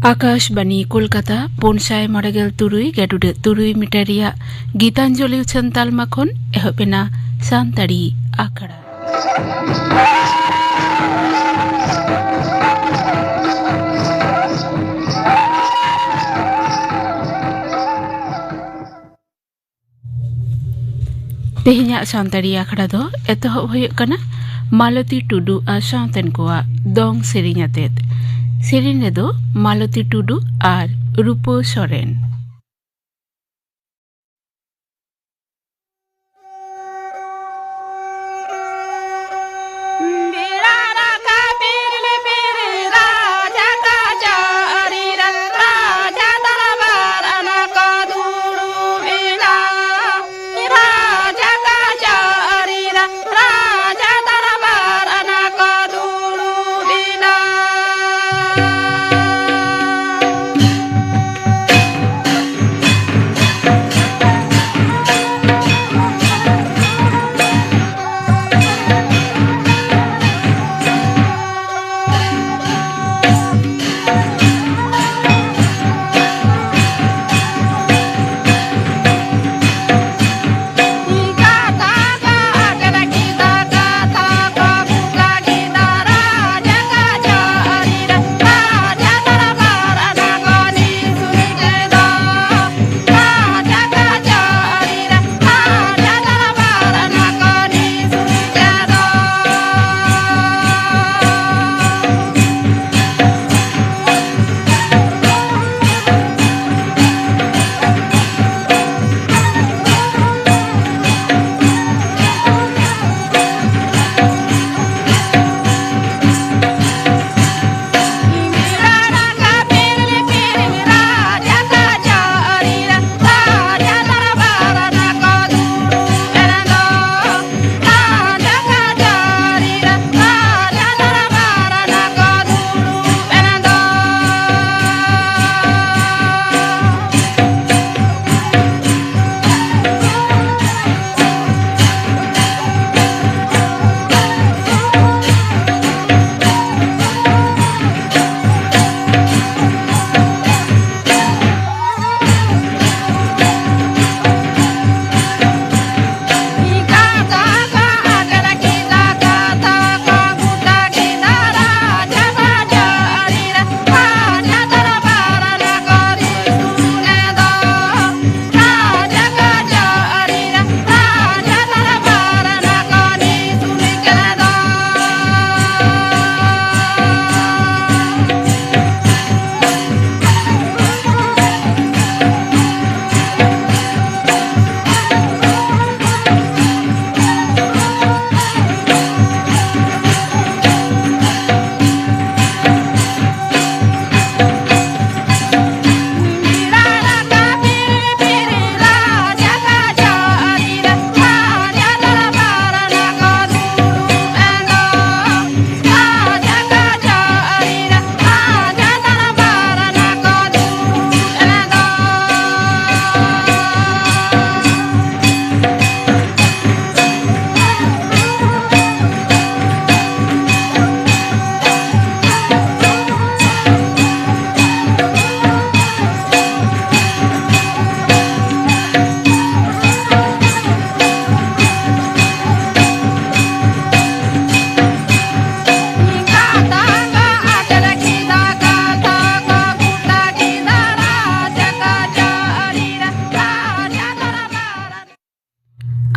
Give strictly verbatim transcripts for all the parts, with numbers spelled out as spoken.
ᱟᱠᱟᱥᱵᱟᱱᱤ ᱠᱳᱞᱠᱟᱛᱟ, ᱯᱩᱱ ᱥᱟᱭ ᱢᱚᱬᱮ ᱜᱮᱞ ᱛᱩᱨᱩᱭ ᱜᱮᱰᱩᱰᱮ ᱛᱩᱨᱩᱭ ᱢᱤᱴᱟᱨ ᱨᱮᱭᱟᱜ ᱜᱤᱛᱟᱧᱡᱚᱞᱤ ᱩᱪᱷᱟᱹᱱ ᱛᱟᱞᱢᱟ ᱠᱷᱚᱱ ᱮᱦᱚᱵ ᱮᱱᱟ ᱥᱟᱱᱛᱟᱲᱤ ᱟᱠᱷᱲᱟ᱾ ᱛᱮᱦᱮᱧᱟᱜ ᱥᱟᱱᱛᱟᱲᱤ ᱟᱠᱷᱲᱟ ᱫᱚ ᱮᱛᱚᱦᱚᱵ ᱦᱩᱭᱩᱜ ᱠᱟᱱᱟ ᱢᱟᱞᱚᱛᱤ ᱴᱩᱰᱩ ᱟᱨ ᱥᱟᱶᱛᱮᱱ ᱠᱚᱣᱟᱜ ᱫᱚᱝ ᱥᱮᱨᱮᱧ ᱟᱛᱮᱫ᱾ ᱥᱮᱨᱮᱧ ᱨᱮᱫᱚ ᱢᱟᱞᱚᱛᱤ ᱴᱩᱰᱩ ᱟᱨ ᱨᱩᱯᱟᱹ ᱥᱚᱨᱮᱱ᱾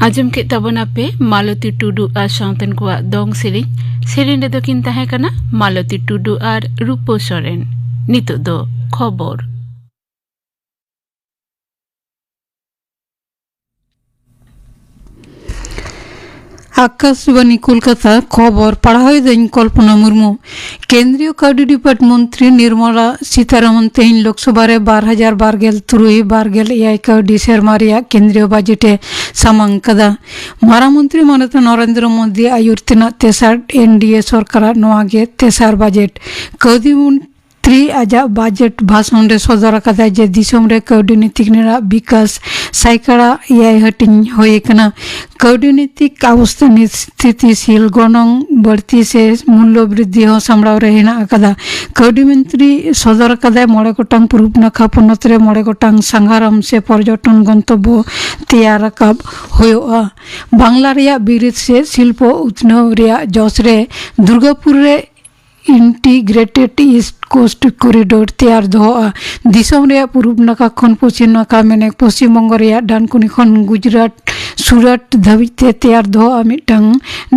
ᱟᱸᱡᱚᱢ ᱠᱮᱫ ᱛᱟᱵᱚᱱᱟᱯᱮ ᱢᱟᱞᱚᱛᱤ ᱴᱩᱰᱩ ᱟᱨ ᱥᱟᱶᱛᱮᱱ ᱠᱚᱣᱟᱜ ᱫᱚᱝ ᱥᱮᱨᱮᱧ᱾ ᱥᱮᱨᱮᱧ ᱨᱮᱫᱚ ᱠᱤᱱ ᱛᱟᱦᱮᱸ ᱠᱟᱱᱟ ᱢᱟᱞᱚᱛᱤ ᱴᱩᱰᱩ ᱟᱨ ᱨᱩᱯᱟᱹ ᱥᱚᱨᱮᱱ᱾ ᱱᱤᱛᱚᱜ ᱫᱚ ᱠᱷᱚᱵᱚᱨ᱾ ᱟᱠᱟᱥᱵᱟᱱᱤ ᱠᱳᱞᱠᱟᱛᱟ, ᱠᱷᱚᱵᱚᱨ ᱯᱟᱲᱦᱟᱣ ᱮᱫᱟᱹᱧ ᱠᱚᱞᱯᱚᱱᱟ ᱢᱩᱨᱢᱩ᱾ ᱠᱮᱱᱫᱨᱤᱭᱚ ᱠᱟᱹᱣᱰᱤ ᱰᱤᱯᱟᱨᱴ ᱢᱚᱱᱛᱨᱤ ᱱᱤᱨᱢᱚᱞᱟ ᱥᱤᱛᱟᱨᱟᱢᱚᱱ ᱛᱮᱦᱮᱧ ᱞᱳᱠᱥᱚᱵᱷᱟ ᱨᱮ ᱵᱟᱨ ᱦᱟᱡᱟᱨ ᱵᱟᱨ ᱜᱮᱞ ᱛᱩᱨᱩᱭ ᱵᱟᱨ ᱜᱮᱞ ᱮᱭᱟᱭ ᱠᱟᱹᱣᱰᱤ ᱥᱮᱨᱢᱟ ᱨᱮᱭᱟᱜ ᱠᱮᱱᱫᱨᱤᱭᱚ ᱵᱟᱡᱮᱴ ᱮ ᱥᱟᱢᱟᱝ ᱠᱟᱫᱟ᱾ ᱢᱟᱨᱟᱝ ᱢᱚᱱᱛᱨᱤ ᱢᱟᱱᱚᱛ ᱱᱚᱨᱮᱱᱫᱨᱚ ᱢᱳᱫᱤ ᱟᱹᱭᱩᱨ ᱛᱮᱱᱟᱜ ᱛᱮᱥᱟᱨ ᱮᱱ ᱰᱤ ᱮ ᱥᱚᱨᱠᱟᱨᱟᱜ ᱱᱚᱣᱟ ᱜᱮ ᱛᱮᱥᱟᱨ ᱵᱟᱡᱮᱴ᱾ ᱠᱟᱹᱣᱰᱤ ᱢᱚᱱᱛᱨᱤ ᱟᱡᱟᱜ ᱵᱟᱡᱮᱴ ᱵᱷᱟᱥᱚᱱ ᱨᱮ ᱥᱚᱫᱚᱨ ᱟᱠᱟᱫᱟᱭ ᱡᱮ ᱫᱤᱥᱚᱢ ᱨᱮ ᱠᱟᱹᱣᱰᱤ ᱱᱤᱛᱤ ᱨᱮᱱᱟᱜ ᱵᱤᱠᱟᱥ ᱥᱟᱭᱠᱟᱲᱟ ᱮᱭᱟᱭ ᱦᱟᱹᱴᱤᱧ ᱦᱩᱭ ᱟᱠᱟᱱᱟ᱾ ᱠᱟᱹᱣᱰᱤ ᱱᱤᱛᱤ ᱚᱵᱚᱥᱛᱷᱟ ᱱᱤᱥᱛᱷᱤᱛᱤᱥᱤᱞ ᱜᱚᱱᱚᱝ ᱵᱟᱹᱲᱛᱤ ᱥᱮ ᱢᱩᱞᱞᱚ ᱵᱨᱤᱫᱷᱤ ᱦᱚᱸ ᱥᱟᱢᱵᱲᱟᱣ ᱨᱮ ᱦᱮᱱᱟᱜ ᱟᱠᱟᱫᱟ᱾ ᱠᱟᱹᱣᱰᱤ ᱢᱚᱱᱛᱨᱤ ᱥᱚᱫᱚᱨ ᱟᱠᱟᱫᱟᱭ ᱢᱚᱬᱮ ᱜᱚᱴᱟᱝ ᱯᱩᱨᱩᱵ ᱱᱟᱠᱷᱟ ᱯᱚᱱᱚᱛ ᱨᱮ ᱢᱚᱬᱮ ᱜᱚᱴᱟᱝ ᱥᱟᱸᱜᱷᱟᱨᱚᱢ ᱥᱮ ᱯᱚᱨᱡᱚᱴᱚᱱ ᱜᱚᱱᱛᱚᱵᱵᱚ ᱛᱮᱭᱟᱨ ᱨᱟᱠᱟᱵ ᱦᱩᱭᱩᱜᱼᱟ᱾ ᱵᱟᱝᱞᱟ ᱨᱮᱭᱟᱜ ᱵᱤᱨᱤᱫ ᱥᱮ ᱥᱤᱞᱯᱚ ᱩᱛᱱᱟᱹᱣ ᱨᱮᱭᱟᱜ ᱡᱚᱥ ᱨᱮ ᱫᱩᱨᱜᱟᱯᱩᱨ ᱨᱮ ᱤᱱᱴᱤᱜᱨᱮᱴᱮᱰ ᱤᱥᱴ ᱠᱳᱥᱴ ᱠᱚᱨᱤᱰᱳᱨ ᱛᱮᱭᱟᱨ ᱫᱚᱦᱚᱜᱼᱟ᱾ ᱫᱤᱥᱚᱢ ᱨᱮᱭᱟᱜ ᱯᱩᱨᱩᱵ ᱱᱟᱠᱷᱟ ᱠᱷᱚᱱ ᱯᱚᱪᱷᱤᱢ ᱱᱟᱠᱷᱟ, ᱢᱮᱱᱮ ᱯᱚᱪᱷᱤᱢ ᱵᱚᱝᱜᱚ ᱨᱮᱭᱟᱜ ᱰᱟᱱᱠᱩᱱᱤ ᱠᱷᱚᱱ ᱜᱩᱡᱽᱨᱟᱴ ᱥᱩᱨᱟᱴ ᱫᱷᱟᱹᱵᱤᱡ ᱛᱮ ᱛᱮᱭᱟᱨ ᱫᱚᱦᱚᱜᱼᱟ ᱢᱤᱫᱴᱟᱝ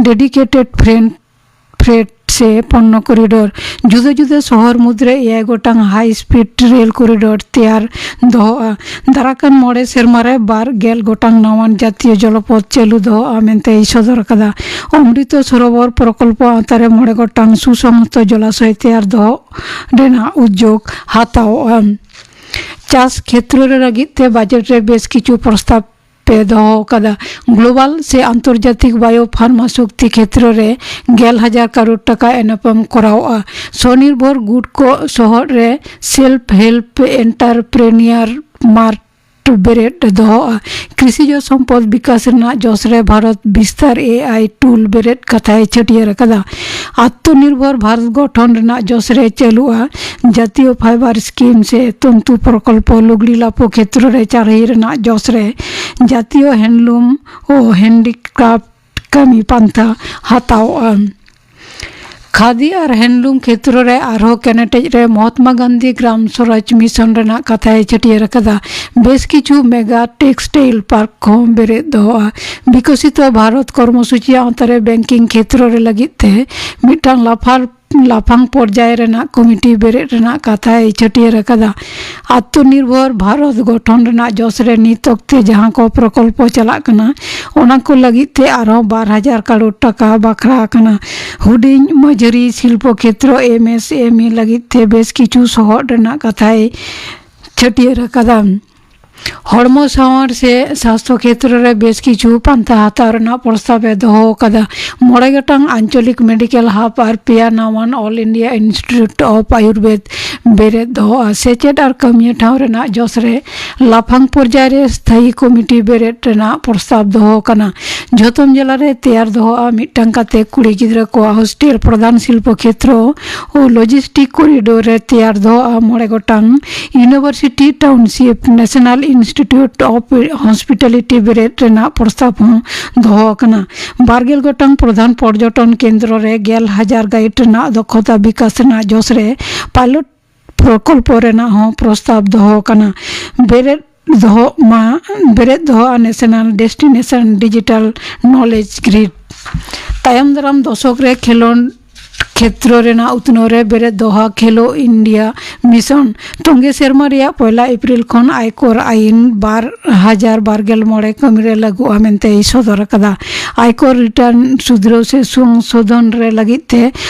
ᱰᱮᱰᱤᱠᱮᱴᱮᱰ ᱯᱷᱨᱮᱱ ᱯᱷᱨᱮᱴ ᱥᱮ ᱯᱚᱱᱱᱚ ᱠᱚᱨᱤᱰᱳᱨ᱾ ᱡᱩᱫᱟᱹ ᱡᱩᱫᱟᱹ ᱥᱚᱦᱚᱨ ᱢᱩᱫᱽᱨᱮ ᱮᱭᱟᱭ ᱜᱚᱴᱟᱝ ᱦᱟᱭ ᱥᱯᱤᱰ ᱨᱮᱞ ᱠᱚᱨᱤᱰᱳᱨ ᱛᱮᱭᱟᱨ ᱫᱚᱦᱚᱜᱼᱟ᱾ ᱫᱟᱨᱟᱠᱟᱱ ᱢᱚᱬᱮ ᱥᱮᱨᱢᱟ ᱨᱮ ᱵᱟᱨ ᱜᱮᱞ ᱜᱚᱴᱟᱝ ᱱᱟᱣᱟᱱ ᱡᱟᱛᱤᱭᱚ ᱡᱚᱞᱚᱯᱚᱛ ᱪᱟᱹᱞᱩ ᱫᱚᱦᱚᱜᱼᱟ ᱢᱮᱱᱛᱮᱭ ᱥᱚᱫᱚᱨ ᱟᱠᱟᱫᱟ᱾ ᱚᱢᱨᱤᱛᱚ ᱥᱚᱨᱳᱵᱚᱨ ᱯᱨᱚᱠᱚᱞᱯᱚ ᱟᱣᱛᱟ ᱨᱮ ᱢᱚᱬᱮ ᱜᱚᱴᱟᱝ ᱥᱩᱥᱚᱝᱦᱚᱛᱚ ᱡᱚᱞᱟᱥᱚᱭ ᱛᱮᱭᱟᱨ ᱫᱚᱦᱚ ᱨᱮᱱᱟᱜ ᱩᱫᱽᱡᱳᱜᱽ ᱦᱟᱛᱟᱣᱚᱜᱼᱟ᱾ ᱪᱟᱥ ᱠᱷᱮᱛᱨᱚ ᱨᱮ ᱞᱟᱹᱜᱤᱫ ᱛᱮ ᱵᱟᱡᱮᱴ ᱨᱮ ᱵᱮᱥ ᱠᱤᱪᱷᱩ ᱯᱨᱚᱥᱛᱟᱵ ᱯᱮ ᱫᱚᱦᱚ ᱟᱠᱟᱫᱟ᱾ ᱜᱞᱳᱵᱟᱞ ᱥᱮ ᱟᱱᱛᱚᱨᱡᱟᱛᱤᱠ ᱵᱟᱭᱳ ᱯᱷᱟᱨᱢᱟ ᱥᱚᱠᱛᱤ ᱠᱷᱮᱛᱨᱚ ᱨᱮ ᱜᱮᱞ ᱦᱟᱡᱟᱨ ᱠᱟᱨᱳᱲ ᱴᱟᱠᱟ ᱮᱱᱮᱯᱮᱢ ᱠᱚᱨᱟᱣᱚᱜᱼᱟ᱾ ᱥᱚᱱᱤᱨᱵᱷᱚᱨ ᱜᱩᱴ ᱠᱚ ᱥᱚᱦᱚᱫ ᱨᱮ ᱥᱮᱞᱯ ᱦᱮᱞᱯ ᱮᱱᱴᱟᱨᱯᱨᱮᱱᱤᱭᱟᱨ ᱢᱟᱨᱴ ᱵᱮᱨᱮᱫ ᱫᱚᱦᱚᱜᱼᱟ᱾ ᱠᱨᱤᱥᱤᱡ ᱥᱚᱢᱯᱚᱫ ᱵᱤᱠᱟᱥ ᱨᱮᱱᱟᱜ ᱡᱚᱥ ᱨᱮ ᱵᱷᱟᱨᱚᱛ ᱵᱤᱥᱛᱟᱨ ᱮ ᱟᱭ ᱴᱩᱞ ᱵᱮᱨᱮᱫ ᱠᱟᱛᱷᱟᱭ ᱪᱷᱟᱹᱴᱭᱟᱹᱨ ᱟᱠᱟᱫᱟ᱾ ᱟᱛᱢᱚᱱᱤᱨᱵᱷᱚᱨ ᱵᱷᱟᱨᱚᱛ ᱜᱚᱴᱷᱚᱱ ᱨᱮᱱᱟᱜ ᱡᱚᱥ ᱨᱮ ᱪᱟᱹᱞᱩᱜᱼᱟ ᱡᱟᱛᱤᱭᱚ ᱯᱷᱟᱭᱵᱟᱨ ᱥᱠᱤᱢ ᱥᱮ ᱛᱚᱱᱛᱩ ᱯᱨᱚᱠᱚᱞᱯᱚ᱾ ᱞᱩᱜᱽᱲᱤ ᱞᱟᱯᱚ ᱠᱷᱮᱛᱨᱚ ᱨᱮ ᱪᱟᱨᱦᱤ ᱨᱮᱱᱟᱜ ᱡᱚᱥ ᱨᱮ ᱡᱟᱛᱤᱭᱚ ᱦᱮᱱᱰᱞᱩᱢ ᱳ ᱦᱮᱱᱰᱤᱠᱨᱟᱯᱴ ᱠᱟᱹᱢᱤ ᱯᱟᱱᱛᱷᱟ ᱦᱟᱛᱟᱣᱚᱜᱼᱟ᱾ ᱠᱷᱟᱫᱤ ᱟᱨ ᱦᱮᱱᱰᱞᱩᱢ ᱠᱷᱮᱛᱨᱚ ᱨᱮ ᱟᱨᱦᱚᱸ ᱠᱮᱱᱮᱴᱮᱡ ᱨᱮ ᱢᱚᱦᱟᱛᱢᱟ ᱜᱟᱱᱫᱷᱤ ᱜᱨᱟᱢ ᱥᱚᱨᱟᱡᱽ ᱢᱤᱥᱚᱱ ᱨᱮᱱᱟᱜ ᱠᱟᱛᱷᱟᱭ ᱪᱷᱟᱹᱴᱭᱟᱹᱨ ᱟᱠᱟᱫᱟ᱾ ᱵᱮᱥ ᱠᱤᱪᱷᱩ ᱢᱮᱜᱟ ᱴᱮᱠᱥᱴᱟᱭᱤᱞ ᱯᱟᱨᱠ ᱠᱚᱦᱚᱸ ᱵᱮᱨᱮᱫ ᱫᱚᱦᱚᱜᱼᱟ᱾ ᱵᱤᱠᱚᱥᱤᱛᱚ ᱵᱷᱟᱨᱚᱛ ᱠᱚᱨᱢᱚᱥᱩᱪᱤ ᱟᱶᱛᱟ ᱨᱮ ᱵᱮᱝᱠᱤᱝ ᱠᱷᱮᱛᱨᱚ ᱨᱮ ᱞᱟᱹᱜᱤᱫ ᱛᱮ ᱢᱤᱫᱴᱟᱝ ᱞᱟᱯᱷᱟᱨ ᱞᱟᱯᱷᱟᱝ ᱯᱚᱨᱡᱟᱭ ᱨᱮᱱᱟᱜ ᱠᱚᱢᱤᱴᱤ ᱵᱮᱨᱮᱫ ᱨᱮᱱᱟᱜ ᱠᱟᱛᱷᱟᱭ ᱪᱷᱟᱹᱴᱭᱟᱹᱨ ᱟᱠᱟᱫᱟ᱾ ᱟᱛᱢᱚᱱᱤᱨᱵᱷᱚᱨ ᱵᱷᱟᱨᱚᱛ ᱜᱚᱴᱷᱚᱱ ᱨᱮᱱᱟᱜ ᱡᱚᱥ ᱨᱮ ᱱᱤᱛ ᱚᱠᱛᱮ ᱡᱟᱦᱟᱸ ᱠᱚ ᱯᱨᱚᱠᱚᱞᱯᱚ ᱪᱟᱞᱟᱜ ᱠᱟᱱᱟ, ᱚᱱᱟ ᱠᱚ ᱞᱟᱹᱜᱤᱫ ᱛᱮ ᱟᱨᱦᱚᱸ ᱵᱟᱨ ᱦᱟᱡᱟᱨ ᱠᱟᱨᱳᱲ ᱴᱟᱠᱟ ᱵᱟᱠᱷᱨᱟ ᱟᱠᱟᱱᱟ᱾ ᱦᱩᱰᱤᱧ ᱢᱟᱹᱡᱷᱟᱹᱨᱤ ᱥᱤᱞᱯᱚ ᱠᱷᱮᱛᱨᱚ, ᱮᱢ ᱮᱥ ᱮᱢ ᱤ, ᱞᱟᱹᱜᱤᱫ ᱛᱮ ᱵᱮᱥ ᱠᱤᱪᱷᱩ ᱥᱚᱦᱚᱫ ᱨᱮᱱᱟᱜ ᱠᱟᱛᱷᱟᱭ ᱪᱷᱟᱹᱴᱭᱟᱹᱨ ᱟᱠᱟᱫᱟ᱾ ᱦᱚᱲᱢᱚ ᱥᱟᱶᱟᱨ ᱥᱮ ᱥᱟᱥᱛᱷᱚ ᱠᱷᱮᱛᱨᱚ ᱨᱮ ᱵᱮᱥ ᱠᱤᱪᱷᱩ ᱯᱟᱱᱛᱷᱟ ᱦᱟᱛᱟᱣ ᱨᱮᱱᱟᱜ ᱯᱨᱚᱥᱛᱟᱵ ᱮ ᱫᱚᱦᱚ ᱟᱠᱟᱫᱟ᱾ ᱢᱚᱬᱮ ᱜᱚᱴᱟᱝ ᱟᱧᱪᱚᱞᱤᱠ ᱢᱮᱰᱤᱠᱮᱞ ᱦᱟᱵ ᱟᱨ ᱯᱮᱭᱟ ᱱᱟᱣᱟᱱ all India institute of Ayurveda ᱵᱮᱨᱮᱫ ᱫᱚᱦᱚᱜᱼᱟ᱾ ᱥᱮᱪᱮᱫ ᱟᱨ ᱠᱟᱹᱢᱤᱭᱟᱹ ᱴᱷᱟᱶ ᱨᱮᱱᱟᱜ ᱡᱚᱥ ᱨᱮ ᱞᱟᱯᱷᱟᱝ ᱯᱚᱨᱡᱟᱭ ᱨᱮ ᱥᱛᱷᱟᱭᱤ ᱠᱚᱢᱤᱴᱤ ᱵᱮᱨᱮᱫ ᱨᱮᱱᱟᱜ ᱯᱨᱚᱥᱛᱟᱵ ᱫᱚᱦᱚ ᱟᱠᱟᱱᱟ᱾ ᱡᱷᱚᱛᱚᱢ ᱡᱮᱞᱟ ᱨᱮ ᱛᱮᱭᱟᱨ ᱫᱚᱦᱚᱜᱼᱟ ᱢᱤᱫᱴᱟᱝ ᱠᱟᱛᱮ ᱠᱩᱲᱤ ᱜᱤᱫᱽᱨᱟᱹ ᱠᱚᱣᱟᱜ ᱦᱳᱥᱴᱮᱞ᱾ ᱯᱨᱚᱫᱷᱟᱱ ᱥᱤᱞᱯᱚ ᱠᱷᱮᱛᱨᱚ ᱳ ᱞᱚᱡᱤᱥᱴᱤᱠ ᱠᱚᱨᱤᱰᱳᱨ ᱨᱮ ᱛᱮᱭᱟᱨ ᱫᱚᱦᱚᱜᱼᱟ ᱢᱚᱬᱮ ᱜᱚᱴᱟᱝ university township. National institute of hospitality ᱵᱮᱨᱮᱫ ᱨᱮᱱᱟᱜ ᱯᱨᱚᱥᱛᱟᱵ ᱦᱚᱸ ᱫᱚᱦᱚ ᱟᱠᱟᱱᱟ᱾ ᱵᱟᱨ ᱜᱮᱞ ᱜᱚᱴᱟᱝ ᱯᱨᱚᱫᱷᱟᱱ ᱯᱚᱨᱡᱚᱴᱚᱱ ᱠᱮᱱᱫᱨᱚ ᱨᱮ ᱜᱮᱞ ᱦᱟᱡᱟᱨ ᱜᱟᱭᱤᱰ ᱨᱮᱱᱟᱜ ᱫᱚᱠᱷᱚᱛᱟ ᱵᱤᱠᱟᱥ ᱨᱮᱱᱟᱜ ᱡᱚᱥ ᱨᱮ ᱯᱟᱭᱞᱚᱴ ᱯᱨᱚᱠᱚᱞᱯᱚ ᱨᱮᱱᱟᱜ ᱦᱚᱸ ᱯᱨᱚᱥᱛᱟᱵ ᱫᱚᱦᱚ ᱟᱠᱟᱱᱟ᱾ ᱵᱮᱨᱮᱫ ᱫᱚᱦᱚᱜ ᱢᱟ, ᱵᱮᱨᱮᱫ ᱫᱚᱦᱚᱜᱼᱟ national destination digital knowledge grid. ᱛᱟᱭᱚᱢ ᱫᱟᱨᱟᱢ ᱫᱚᱥᱚᱠ ᱨᱮ ᱠᱷᱮᱞᱳᱰ ᱠᱷᱮᱛᱨᱚ ᱨᱮᱱᱟᱜ ᱩᱛᱱᱟᱹᱣ ᱨᱮ ᱵᱮᱨᱮᱫ ᱫᱚᱦᱚ ᱠᱷᱮᱞᱳ ᱤᱱᱰᱤᱭᱟ ᱢᱤᱥᱚᱱ᱾ ᱛᱚᱸᱜᱮ ᱥᱮᱨᱢᱟ ᱨᱮᱭᱟᱜ ᱯᱚᱭᱞᱟ ᱮᱯᱨᱤᱞ ᱠᱷᱚᱱ ᱟᱭᱠᱚᱨ ᱟᱭᱤᱱ ᱵᱟᱨ ᱦᱟᱡᱟᱨ ᱵᱟᱨ ᱜᱮᱞ ᱢᱚᱬᱮ ᱠᱟᱹᱢᱤ ᱨᱮ ᱞᱟᱹᱜᱩᱜᱼᱟ ᱢᱮᱱᱛᱮᱭ ᱥᱚᱫᱚᱨ ᱟᱠᱟᱫᱟ᱾ ᱟᱭᱠᱚᱨ ᱨᱤᱴᱟᱨᱱ ᱥᱩᱫᱷᱨᱟᱹᱣ ᱥᱮ ᱥᱚᱝᱥᱳᱫᱷᱚᱱ ᱨᱮ ᱞᱟᱹᱜᱤᱫ ᱛᱮ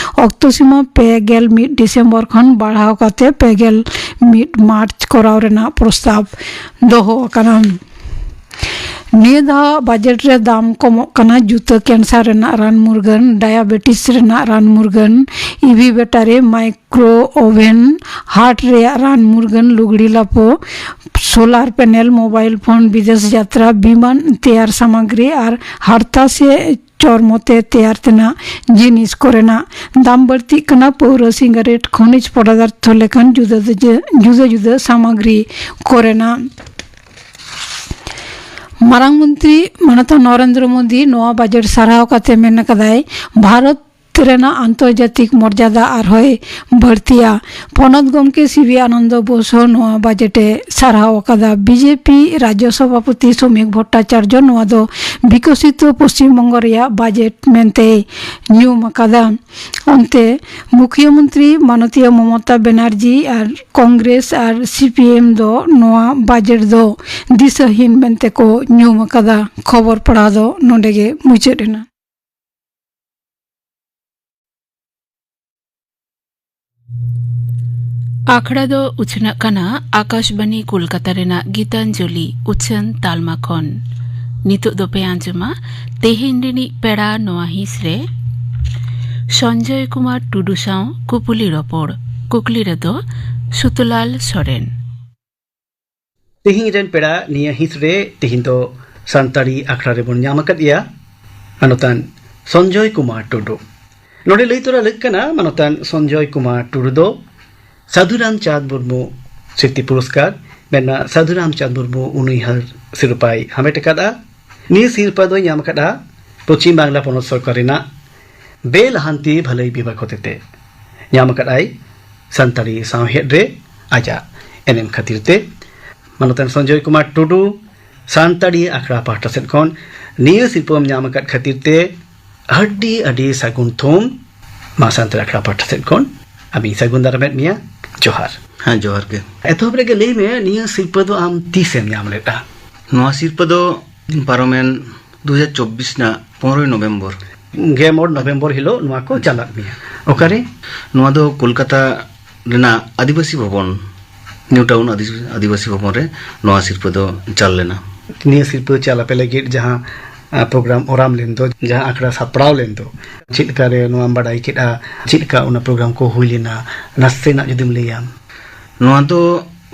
ᱚᱠᱛᱚ ᱥᱤᱢᱟᱹ ᱯᱮ ᱜᱮᱞ ᱢᱤᱫ ᱰᱤᱥᱮᱢᱵᱚᱨ ᱠᱷᱚᱱ ᱵᱟᱲᱦᱟᱣ ᱠᱟᱛᱮ ᱯᱮ ᱜᱮᱞ ᱢᱤᱫ ᱢᱟᱨᱪ ᱠᱚᱨᱟᱣ ᱨᱮᱱᱟᱜ ᱯᱨᱚᱥᱛᱟᱵ ᱫᱚᱦᱚ ᱟᱠᱟᱱᱟ᱾ ᱱᱤᱭᱟᱹ ᱫᱷᱟᱣ ᱵᱟᱡᱮᱴ ᱨᱮ ᱫᱟᱢ ᱠᱚᱢᱚᱜ ᱠᱟᱱᱟ ᱡᱩᱛᱟᱹ, ᱠᱮᱱᱥᱟᱨ ᱨᱮᱱᱟᱜ ᱨᱟᱱ ᱢᱩᱨᱜᱟᱹᱱ, ᱰᱟᱭᱟᱵᱮᱴᱤᱥ ᱨᱮᱱᱟᱜ ᱨᱟᱱ ᱢᱩᱨᱜᱟᱹᱱ, E V battery, micro oven, heart ᱨᱮᱭᱟᱜ ᱨᱟᱱ ᱢᱩᱨᱜᱟᱹᱱ, ᱞᱩᱜᱽᱲᱤ ᱞᱟᱯᱚ, ᱥᱳᱞᱟᱨ ᱯᱮᱱᱮᱞ, ᱢᱳᱵᱟᱭᱤᱞ ᱯᱷᱳᱱ, ᱵᱤᱫᱮᱥ ᱡᱟᱛᱨᱟ, ᱵᱤᱢᱟᱱ ᱛᱮᱭᱟᱨ ᱥᱟᱢᱟᱜᱨᱤ ᱟᱨ ᱦᱟᱨᱛᱟ ᱥᱮ ᱪᱚᱨᱢᱚ ᱛᱮ ᱛᱮᱭᱟᱨ ᱛᱮᱱᱟᱜ ᱡᱤᱱᱤᱥ ᱠᱚᱨᱮᱱᱟᱜ ᱫᱟᱢ ᱵᱟᱹᱲᱛᱤᱜ ᱠᱟᱱᱟ᱾ ᱯᱟᱹᱣᱨᱟᱹ, ᱥᱤᱜᱟᱨᱮᱴ, ᱠᱷᱚᱱᱤᱡᱽ ᱯᱚᱫᱟᱨᱛᱷᱚ ᱞᱮᱠᱟᱱ ᱡᱩᱫᱟᱹ ᱡᱩᱫᱟᱹ, ᱡᱩᱫᱟᱹ ᱡᱩᱫᱟᱹ ᱥᱟᱢᱟᱜᱨᱤ ᱠᱚᱨᱮᱱᱟᱜ᱾ ᱢᱟᱨᱟᱝ ᱢᱚᱱᱛᱨᱤ ᱢᱟᱱᱚᱛ ᱱᱚᱨᱮᱱᱫᱨᱚ ᱢᱳᱫᱤ ᱱᱚᱣᱟ ᱵᱟᱡᱮᱴ ᱥᱟᱨᱦᱟᱣ ᱠᱟᱛᱮ ᱢᱮᱱ ᱟᱠᱟᱫᱟᱭ, ᱵᱷᱟᱨᱚᱛ ᱨᱮᱱᱟᱜ ᱟᱱᱛᱚᱨᱡᱟᱛᱤᱠ ᱢᱚᱨᱡᱟᱫᱟ ᱟᱨᱦᱚᱸᱭ ᱵᱟᱹᱲᱛᱤᱭᱟ᱾ ᱯᱚᱱᱚᱛ ᱜᱚᱢᱠᱮ ᱥᱤ ᱵᱤ ᱟᱱᱚᱱᱫᱚ ᱵᱳᱥ ᱦᱚᱸ ᱱᱚᱣᱟ ᱵᱟᱡᱮᱴ ᱮ ᱥᱟᱨᱦᱟᱣ ᱟᱠᱟᱫᱟ᱾ ᱵᱤ ᱡᱮ ᱯᱤ ᱨᱟᱡᱽᱡᱚ ᱥᱚᱵᱷᱟᱯᱚᱛᱤ ᱥᱚᱢᱤᱠ ᱵᱷᱚᱴᱴᱟᱪᱟᱨᱡᱚ ᱱᱚᱣᱟ ᱫᱚ ᱵᱤᱠᱚᱥᱤᱛᱚ ᱯᱚᱥᱪᱤᱢ ᱵᱚᱝᱜᱚ ᱨᱮᱭᱟᱜ ᱵᱟᱡᱮᱴ ᱢᱮᱱᱛᱮᱭ ᱧᱩᱢ ᱟᱠᱟᱫᱟ᱾ ᱚᱱᱛᱮ ᱢᱩᱠᱷᱭᱟᱹ ᱢᱚᱱᱛᱨᱤ ᱢᱟᱱᱚᱛᱤᱭᱟᱹ ᱢᱚᱢᱚᱛᱟ ᱵᱮᱱᱟᱨᱡᱤ ᱟᱨ ᱠᱚᱝᱜᱨᱮᱥ ᱟᱨ ᱥᱤ ᱯᱤ ᱮᱢ ᱫᱚ ᱱᱚᱣᱟ ᱵᱟᱡᱮᱴ ᱫᱚ ᱫᱤᱥᱟᱹᱦᱤᱱ ᱢᱮᱱᱛᱮ ᱠᱚ ᱧᱩᱢ ᱟᱠᱟᱫᱟ᱾ ᱠᱷᱚᱵᱚᱨ ᱯᱟᱲᱦᱟᱣ ᱫᱚ ᱱᱚᱰᱮ ᱜᱮ ᱢᱩᱪᱟᱹᱫ ᱮᱱᱟ᱾ ᱟᱠᱷᱲᱟ ᱫᱚ ᱩᱪᱷᱟᱹᱱᱟᱜ ᱠᱟᱱᱟ ᱟᱠᱟᱥᱵᱟᱱᱤ ᱠᱳᱞᱠᱟᱛᱟ ᱨᱮᱱᱟᱜ ᱜᱤᱛᱟᱧᱡᱚᱞᱤ ᱩᱪᱷᱟᱹᱱ ᱛᱟᱞᱢᱟ ᱠᱷᱚᱱ᱾ ᱱᱤᱛᱚᱜ ᱫᱚᱯᱮ ᱟᱸᱡᱚᱢᱟ ᱛᱮᱦᱮᱧ ᱨᱤᱱᱤᱡ ᱯᱮᱲᱟ ᱱᱚᱣᱟ ᱦᱤᱸᱥ ᱨᱮ ᱥᱚᱧᱡᱚᱭ ᱠᱩᱢᱟᱨ ᱴᱩᱰᱩ ᱥᱟᱶ ᱠᱩᱯᱩᱞᱤ ᱨᱚᱯᱚᱲ᱾ ᱠᱩᱠᱞᱤ ᱨᱮᱫᱚ ᱥᱩᱛᱚᱞᱟᱞ ᱥᱚᱨᱮᱱ᱾ ᱛᱮᱦᱮᱧ ᱨᱮᱱ ᱯᱮᱲᱟ ᱱᱤᱭᱟᱹ ᱦᱤᱸᱥ ᱨᱮ ᱛᱮᱦᱮᱧ ᱫᱚ ᱥᱟᱱᱛᱟᱲᱤ ᱟᱠᱷᱲᱟ ᱨᱮᱵᱚᱱ ᱧᱟᱢ ᱟᱠᱟᱫ ᱮᱭᱟ ᱢᱟᱱᱚᱛᱟᱱ ᱥᱚᱧᱡᱚᱭ ᱠᱩᱢᱟᱨ ᱴᱩᱰᱩ᱾ ᱱᱚᱰᱮ ᱞᱟᱹᱭ ᱛᱚᱨᱟ ᱞᱟᱹᱠ ᱠᱟᱱᱟ, ᱢᱟᱱᱚᱛᱟᱱ ᱥᱚᱧᱡᱚᱭ ᱠᱩᱢᱟᱨ ᱴᱩᱰᱩ ᱫᱚ ᱥᱟᱹᱫᱷᱩ ᱨᱟᱢᱪᱟᱸᱫᱽ ᱢᱩᱨᱢᱩ ᱥᱨᱤᱛᱤ ᱯᱩᱨᱚᱥᱠᱟᱨ, ᱢᱮᱱᱟ ᱥᱟᱹᱫᱷᱩ ᱨᱟᱢᱪᱟᱸᱫᱽ ᱢᱩᱨᱢᱩ ᱩᱱᱩᱭᱦᱟᱹᱨ ᱥᱤᱨᱯᱟᱭ ᱦᱟᱢᱮᱴ ᱟᱠᱟᱫᱼᱟ᱾ ᱱᱤᱭᱟᱹ ᱥᱤᱨᱯᱟᱹ ᱫᱚᱭ ᱧᱟᱢ ᱟᱠᱟᱫᱼᱟ ᱯᱚᱪᱷᱤᱢ ᱵᱟᱝᱞᱟ ᱯᱚᱱᱚᱛ ᱥᱚᱨᱠᱟᱨ ᱨᱮᱱᱟᱜ ᱵᱮᱞᱟᱦᱟᱱᱛᱤ ᱵᱷᱟᱹᱞᱟᱹᱭ ᱵᱤᱵᱷᱟᱜᱽ ᱦᱚᱛᱮᱛᱮ᱾ ᱧᱟᱢ ᱟᱠᱟᱫᱼᱟᱭ ᱥᱟᱱᱛᱟᱲᱤ ᱥᱟᱶᱦᱮᱫ ᱨᱮ ᱟᱡᱟᱜ ᱮᱱᱮᱢ ᱠᱷᱟᱹᱛᱤᱨ ᱛᱮ᱾ ᱢᱟᱱᱚᱛᱟᱱ ᱥᱚᱧᱡᱚᱭ ᱠᱩᱢᱟᱨ ᱴᱩᱰᱩ, ᱥᱟᱱᱛᱟᱲᱤ ᱟᱠᱷᱲᱟ ᱯᱟᱦᱴᱟ ᱥᱮᱫ ᱠᱷᱚᱱ ᱱᱤᱭᱟᱹ ᱥᱤᱨᱯᱟᱹᱢ ᱧᱟᱢ ᱟᱠᱟᱫ ᱠᱷᱟᱹᱛᱤᱨ ᱛᱮ ᱟᱹᱰᱤ ᱟᱹᱰᱤ ᱥᱟᱹᱜᱩᱱ ᱛᱷᱩᱢ᱾ ᱢᱟ ᱥᱟᱱᱛᱟᱲᱤ ᱟᱠᱷᱲᱟ ᱯᱟᱦᱴᱟ ᱥᱮᱫ ᱠᱷᱚᱱ ᱟᱢᱤᱧ ᱥᱟᱹᱜᱩᱱ ᱫᱟᱨᱟᱢᱮᱫ ᱢᱮᱭᱟ᱾ ᱡᱚᱦᱟᱨ᱾ ᱦᱮᱸ, ᱡᱚᱦᱟᱨ ᱜᱮ᱾ ᱮᱛᱚᱦᱚᱵ ᱨᱮᱜᱮ ᱞᱟᱹᱭ ᱢᱮ, ᱱᱤᱭᱟᱹ ᱥᱤᱨᱯᱟᱹ ᱫᱚ ᱟᱢ ᱛᱤᱥᱮᱢ ᱧᱟᱢ ᱞᱮᱫᱼᱟ? ᱱᱚᱣᱟ ᱥᱤᱨᱯᱟᱹ ᱫᱚ ᱯᱟᱨᱚᱢᱮᱱ ᱫᱩ ᱦᱟᱡᱟᱨ ᱪᱚᱵᱵᱤᱥ ᱨᱮᱱᱟᱜ ᱯᱚᱱᱨᱚᱭ ᱱᱚᱵᱷᱮᱢᱵᱚᱨ᱾ ᱜᱮᱞ ᱢᱚᱬᱮ ᱱᱚᱵᱷᱮᱢᱵᱚᱨ ᱦᱤᱞᱳᱜ ᱱᱚᱣᱟ ᱠᱚ ᱪᱟᱞᱟᱜ ᱢᱮᱭᱟ᱾ ᱚᱠᱟᱨᱮ? ᱱᱚᱣᱟ ᱫᱚ ᱠᱳᱞᱠᱟᱛᱟ ᱨᱮᱱᱟᱜ ᱟᱹᱫᱤᱵᱟᱹᱥᱤ ᱵᱷᱚᱵᱚᱱ, ᱱᱤᱭᱩ ᱴᱟᱣᱩᱱ ᱟᱹᱫᱤ-, ᱟᱹᱫᱤᱵᱟᱹᱥᱤ ᱵᱷᱚᱵᱚᱱ ᱨᱮ ᱱᱚᱣᱟ ᱥᱤᱨᱯᱟᱹ ᱫᱚ ᱪᱟᱞ ᱞᱮᱱᱟ᱾ ᱱᱤᱭᱟᱹ ᱥᱤᱨᱯᱟᱹ ᱪᱟᱞ ᱟᱯᱮ ᱞᱟᱹᱜᱤᱫ ᱡᱟᱦᱟᱸ, ᱟ, ᱯᱨᱳᱜᱨᱟᱢ ᱚᱨᱟᱢ ᱞᱮᱱ ᱫᱚ, ᱡᱟᱦᱟᱸ ᱟᱠᱷᱲᱟ ᱥᱟᱯᱲᱟᱣ ᱞᱮᱱ ᱫᱚ, ᱪᱮᱫ ᱞᱮᱠᱟ ᱨᱮ ᱱᱚᱣᱟᱢ ᱵᱟᱰᱟᱭ ᱠᱮᱫᱼᱟ? ᱪᱮᱫ ᱞᱮᱠᱟ ᱚᱱᱟ ᱯᱨᱳᱜᱨᱟᱢ ᱠᱚ ᱦᱩᱭ ᱞᱮᱱᱟ? ᱱᱟᱥᱮᱱᱟᱜ ᱡᱩᱫᱤᱢ ᱞᱟᱹᱭᱟ᱾ ᱱᱚᱣᱟ ᱫᱚ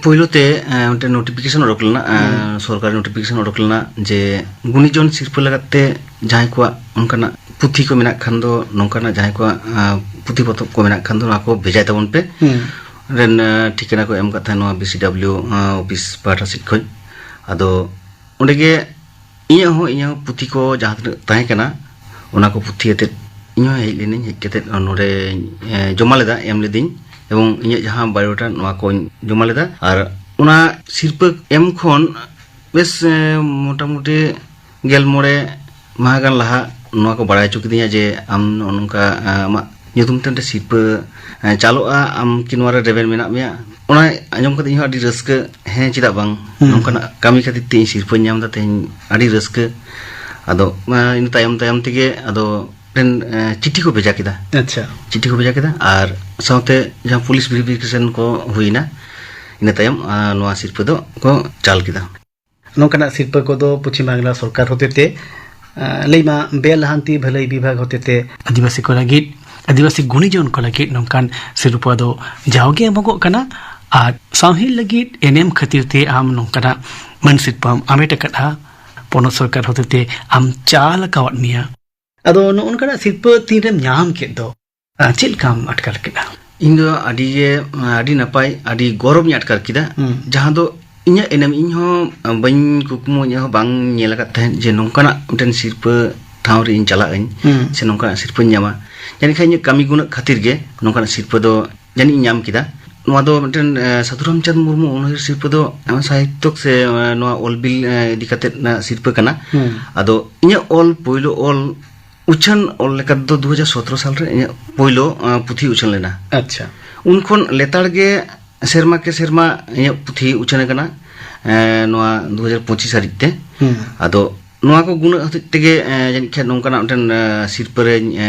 ᱯᱳᱭᱞᱳ ᱛᱮ, ᱮ, ᱢᱤᱫᱴᱮᱱ ᱱᱳᱴᱤᱯᱷᱤᱠᱮᱥᱚᱱ ᱚᱰᱚᱠ ᱞᱮᱱᱟ, ᱮ, ᱦᱩᱸ᱾ ᱥᱚᱨᱠᱟᱨᱤ ᱱᱳᱴᱤᱯᱷᱤᱠᱮᱥᱚᱱ ᱚᱰᱚᱠ ᱞᱮᱱᱟ ᱡᱮ ᱜᱩᱱᱤᱡᱚᱱ ᱥᱤᱨᱯᱟᱹ ᱞᱟᱜᱟᱫ ᱛᱮ ᱡᱟᱦᱟᱸᱭ ᱠᱚᱣᱟᱜ ᱚᱱᱠᱟᱱᱟᱜ ᱯᱩᱛᱷᱤ ᱠᱚ ᱢᱮᱱᱟᱜ ᱠᱷᱟᱱ ᱫᱚ, ᱱᱚᱝᱠᱟᱱᱟᱜ ᱡᱟᱦᱟᱸᱭ ᱠᱚᱣᱟᱜ, ᱮ, ᱯᱩᱛᱷᱤ ᱯᱚᱛᱚᱵ ᱠᱚ ᱢᱮᱱᱟᱜ ᱠᱷᱟᱱ ᱫᱚ, ᱱᱚᱣᱟ ᱠᱚ ᱵᱷᱮᱡᱟᱭ ᱛᱟᱵᱚᱱ ᱯᱮ᱾ ᱦᱩᱸ᱾ ᱨᱮᱱ, ᱮ, ᱴᱷᱤᱠᱟᱹᱱᱟ ᱠᱚ ᱮᱢ ᱟᱠᱟᱫ ᱛᱟᱦᱮᱸᱫ ᱱᱚᱣᱟ ᱵᱤ ᱥᱤ ᱰᱟᱵᱽᱞᱤᱭᱩ, ᱮ, ᱚᱯᱷᱤᱥ ᱯᱟᱦᱴᱟ ᱥᱮᱫ ᱠᱷᱚᱱ᱾ ᱟᱫᱚ ᱚᱸᱰᱮ ᱜᱮ ᱤᱧᱟᱹᱜ ᱦᱚᱸ, ᱤᱧᱟᱹᱜ ᱦᱚᱸ ᱯᱩᱛᱷᱤ ᱠᱚ ᱡᱟᱦᱟᱸ ᱛᱤᱱᱟᱹᱜ ᱛᱟᱦᱮᱸ ᱠᱟᱱᱟ, ᱚᱱᱟ ᱠᱚ ᱯᱩᱛᱷᱤ ᱟᱛᱮᱫ ᱤᱧ ᱦᱚᱸ ᱦᱮᱡ ᱞᱤᱱᱟᱹᱧ, ᱦᱮᱡ ᱠᱟᱛᱮ ᱱᱚᱰᱮ ᱡᱚᱢᱟ ᱞᱮᱫᱟ, ᱮᱢ ᱞᱤᱫᱟᱹᱧ᱾ ᱮᱵᱚᱝ ᱤᱧᱟᱹᱜ ᱡᱟᱦᱟᱸ ᱵᱟᱭᱳᱰᱟᱴᱟ, ᱱᱚᱣᱟ ᱠᱚᱧ ᱡᱚᱢᱟ ᱞᱮᱫᱟ᱾ ᱟᱨ ᱚᱱᱟ ᱥᱤᱨᱯᱟᱹ ᱮᱢ ᱠᱷᱚᱱ ᱵᱮᱥ ᱢᱚᱴᱟᱢᱩᱴᱤ ᱜᱮᱞ ᱢᱚᱬᱮ ᱢᱟᱦᱟ ᱜᱟᱱ ᱞᱟᱦᱟ ᱱᱚᱣᱟ ᱠᱚ ᱵᱟᱲᱟᱭ ᱦᱚᱪᱚ ᱠᱤᱫᱤᱧᱟ ᱡᱮ ᱟᱢ ᱱᱚᱜᱼᱚ ᱱᱚᱝᱠᱟ ᱟᱢᱟᱜ ᱧᱩᱛᱩᱢ ᱛᱮ ᱢᱤᱫᱴᱮᱱ ᱥᱤᱨᱯᱟᱹ ᱪᱟᱞᱚᱜᱼᱟ, ᱟᱢ ᱠᱤ ᱱᱚᱣᱟ ᱨᱮ ᱨᱮᱵᱮᱱ ᱢᱮᱱᱟᱜ ᱢᱮᱭᱟ᱾ ᱚᱱᱟ ᱟᱸᱡᱚᱢ ᱠᱟᱛᱮ ᱤᱧ ᱦᱚᱸ ᱟᱹᱰᱤ ᱨᱟᱹᱥᱠᱟᱹ, ᱦᱮᱸ ᱪᱮᱫᱟᱜ ᱵᱟᱝ, ᱱᱚᱝᱠᱟᱱᱟᱜ ᱠᱟᱹᱢᱤ ᱠᱷᱟᱹᱛᱤᱨ ᱛᱮ ᱤᱧ ᱥᱤᱨᱯᱟᱹᱧ ᱧᱟᱢ ᱮᱫᱟ ᱛᱮᱦᱮᱧ, ᱟᱹᱰᱤ ᱨᱟᱹᱥᱠᱟᱹ᱾ ᱟᱫᱚ ᱤᱱᱟᱹ ᱛᱟᱭᱚᱢ ᱛᱟᱭᱚᱢ ᱛᱮᱜᱮ ᱟᱫᱚ ᱢᱤᱫᱴᱮᱱ ᱪᱤᱴᱷᱤ ᱠᱚ ᱵᱷᱮᱡᱟ ᱠᱮᱫᱟ᱾ ᱟᱪᱪᱷᱟ᱾ ᱪᱤᱴᱷᱤ ᱠᱚ ᱵᱷᱮᱡᱟ ᱠᱮᱫᱟ ᱟᱨ ᱥᱟᱶᱛᱮ ᱡᱟᱦᱟᱸ ᱯᱩᱞᱤᱥ ᱵᱷᱮᱨᱤᱯᱷᱤᱠᱮᱥᱚᱱ ᱠᱚ ᱦᱩᱭᱱᱟ, ᱤᱱᱟᱹ ᱛᱟᱭᱚᱢ ᱱᱚᱣᱟ ᱥᱤᱨᱯᱟᱹ ᱫᱚ ᱠᱚ ᱪᱟᱞ ᱠᱮᱫᱟ᱾ ᱱᱚᱝᱠᱟᱱᱟᱜ ᱥᱤᱨᱯᱟᱹ ᱠᱚᱫᱚ ᱯᱚᱪᱷᱤᱢ ᱵᱟᱝᱞᱟ ᱥᱚᱨᱠᱟᱨ ᱦᱚᱛᱮᱛᱮ, ᱞᱟᱹᱭ ᱢᱟ ᱵᱮ ᱞᱟᱦᱟᱱᱛᱤ ᱵᱷᱟᱹᱞᱟᱹᱭ ᱵᱤᱵᱷᱟᱜᱽ ᱦᱚᱛᱮᱛᱮ ᱟᱹᱫᱤᱵᱟᱹᱥᱤ ᱠᱚ ᱞᱟᱹᱜᱤᱫ, ᱟᱹᱫᱤᱵᱟᱹᱥᱤ ᱜᱩᱱᱤᱡᱚᱱ ᱠᱚ ᱞᱟᱹᱜᱤᱫ ᱱᱚᱝᱠᱟᱱ ᱥᱤᱨᱯᱟᱹ ᱫᱚ ᱡᱟᱣᱜᱮ ᱮᱢᱚᱜᱚᱜ ᱠᱟᱱᱟ᱾ ᱟᱨ ᱥᱟᱶᱦᱮᱫ ᱞᱟᱹᱜᱤᱫ ᱮᱱᱮᱢ ᱠᱷᱟᱹᱛᱤᱨ ᱛᱮ ᱟᱢ ᱱᱚᱝᱠᱟᱱᱟᱜ ᱢᱟᱹᱱ ᱥᱤᱨᱯᱟᱹᱢ ᱟᱢᱮᱴ ᱟᱠᱟᱫᱼᱟ, ᱯᱚᱱᱚᱛ ᱥᱚᱨᱠᱟᱨ ᱦᱚᱛᱮᱛᱮ ᱟᱢ ᱪᱟᱞ ᱟᱠᱟᱣᱟᱫ ᱢᱮᱭᱟ᱾ ᱟᱫᱚ ᱱᱚᱜᱼᱚ ᱱᱚᱝᱠᱟᱱᱟᱜ ᱥᱤᱨᱯᱟᱹ ᱛᱤᱱᱨᱮᱢ ᱧᱟᱢ ᱠᱮᱫ ᱫᱚ, ᱪᱮᱫ ᱞᱮᱠᱟᱢ ᱟᱴᱠᱟᱨ ᱠᱮᱫᱟ? ᱤᱧ ᱫᱚ ᱟᱹᱰᱤ ᱜᱮ, ᱟᱹᱰᱤ ᱱᱟᱯᱟᱭ, ᱟᱹᱰᱤ ᱜᱚᱨᱚᱵᱽ ᱤᱧ ᱟᱴᱠᱟᱨ ᱠᱮᱫᱟ᱾ ᱦᱩᱸ᱾ ᱡᱟᱦᱟᱸ ᱫᱚ ᱤᱧᱟᱹᱜ ᱮᱱᱮᱢ, ᱤᱧ ᱦᱚᱸ ᱵᱟᱹᱧ ᱠᱩᱠᱢᱩ, ᱤᱧᱟᱹᱜ ᱦᱚᱸ ᱵᱟᱝ ᱧᱮᱞ ᱟᱠᱟᱫ ᱛᱟᱦᱮᱸᱫ ᱡᱮ ᱱᱚᱝᱠᱟᱱᱟᱜ ᱢᱤᱫᱴᱮᱱ ᱥᱤᱨᱯᱟᱹ ᱴᱷᱟᱶ ᱨᱮ ᱤᱧ ᱪᱟᱞᱟᱜ ᱟᱹᱧ, ᱦᱩᱸ᱾ ᱥᱮ ᱱᱚᱝᱠᱟᱱᱟᱜ ᱥᱤᱨᱯᱟᱹᱧ ᱧᱟᱢᱟ᱾ ᱡᱟᱹᱱᱤᱡ ᱠᱷᱟᱱ ᱤᱧᱟᱹᱜ ᱠᱟᱹᱢᱤ ᱜᱩᱱᱟᱹᱜ ᱠᱷᱟᱹᱛᱤᱨ ᱜᱮ ᱱᱚᱝᱠᱟᱱᱟᱜ ᱥᱤᱨᱯᱟᱹ ᱫᱚ ᱡᱟᱹᱱᱤᱡ ᱤᱧ ᱧᱟᱢ ᱠᱮᱫᱟ᱾ ᱱᱚᱣᱟ ᱫᱚ ᱢᱤᱫᱴᱮᱱ, ᱮ, ᱥᱟᱹᱫᱷᱩ ᱨᱟᱢᱪᱟᱸᱫᱽ ᱢᱩᱨᱢᱩ ᱚᱱᱚᱬᱦᱮ ᱥᱤᱨᱯᱟᱹ ᱫᱚ, ᱮ, ᱥᱟᱦᱤᱛᱛᱚᱠ ᱥᱮ, ᱮ, ᱱᱚᱣᱟ ᱚᱞ ᱵᱤᱞ, ᱮ, ᱤᱫᱤ ᱠᱟᱛᱮᱫ ᱨᱮᱱᱟᱜ ᱥᱤᱨᱯᱟᱹ ᱠᱟᱱᱟ᱾ ᱦᱩᱸ᱾ ᱟᱫᱚ ᱤᱧᱟᱹᱜ ᱚᱞ ᱯᱳᱭᱞᱳ ᱚᱞ ᱩᱪᱷᱟᱹᱱ ᱚᱞ ᱞᱮᱠᱟ ᱛᱮᱫᱚ ᱫᱩ ᱦᱟᱡᱟᱨ ᱥᱚᱛᱨᱚ ᱥᱟᱞ ᱨᱮ ᱤᱧᱟᱹᱜ ᱯᱳᱭᱞᱳ, ᱮ, ᱯᱩᱛᱷᱤ ᱩᱪᱷᱟᱹᱱ ᱞᱮᱱᱟ᱾ ᱟᱪᱪᱷᱟ᱾ ᱩᱱ ᱠᱷᱚᱱ ᱞᱮᱛᱟᱲ ᱜᱮ ᱥᱮᱨᱢᱟ ᱠᱮ ᱥᱮᱨᱢᱟ ᱤᱧᱟᱹᱜ ᱯᱩᱛᱷᱤ ᱩᱪᱷᱟᱹᱱ ᱟᱠᱟᱱᱟ, ᱮ, ᱱᱚᱣᱟ ᱫᱩ ᱦᱟᱡᱟᱨ ᱯᱚᱸᱪᱤᱥ ᱦᱟᱹᱨᱤᱡ ᱛᱮ᱾ ᱦᱩᱸ᱾ ᱟᱫᱚ ᱱᱚᱣᱟ ᱠᱚ ᱜᱩᱱᱟᱹᱜ ᱦᱚᱛᱮᱡ ᱛᱮᱜᱮ, ᱮ, ᱡᱟᱹᱱᱤᱡ ᱠᱷᱟᱱ ᱱᱚᱝᱠᱟᱱᱟᱜ ᱢᱤᱫᱴᱮᱱ, ᱮ, ᱥᱤᱨᱯᱟᱹ ᱨᱮᱧ, ᱮ,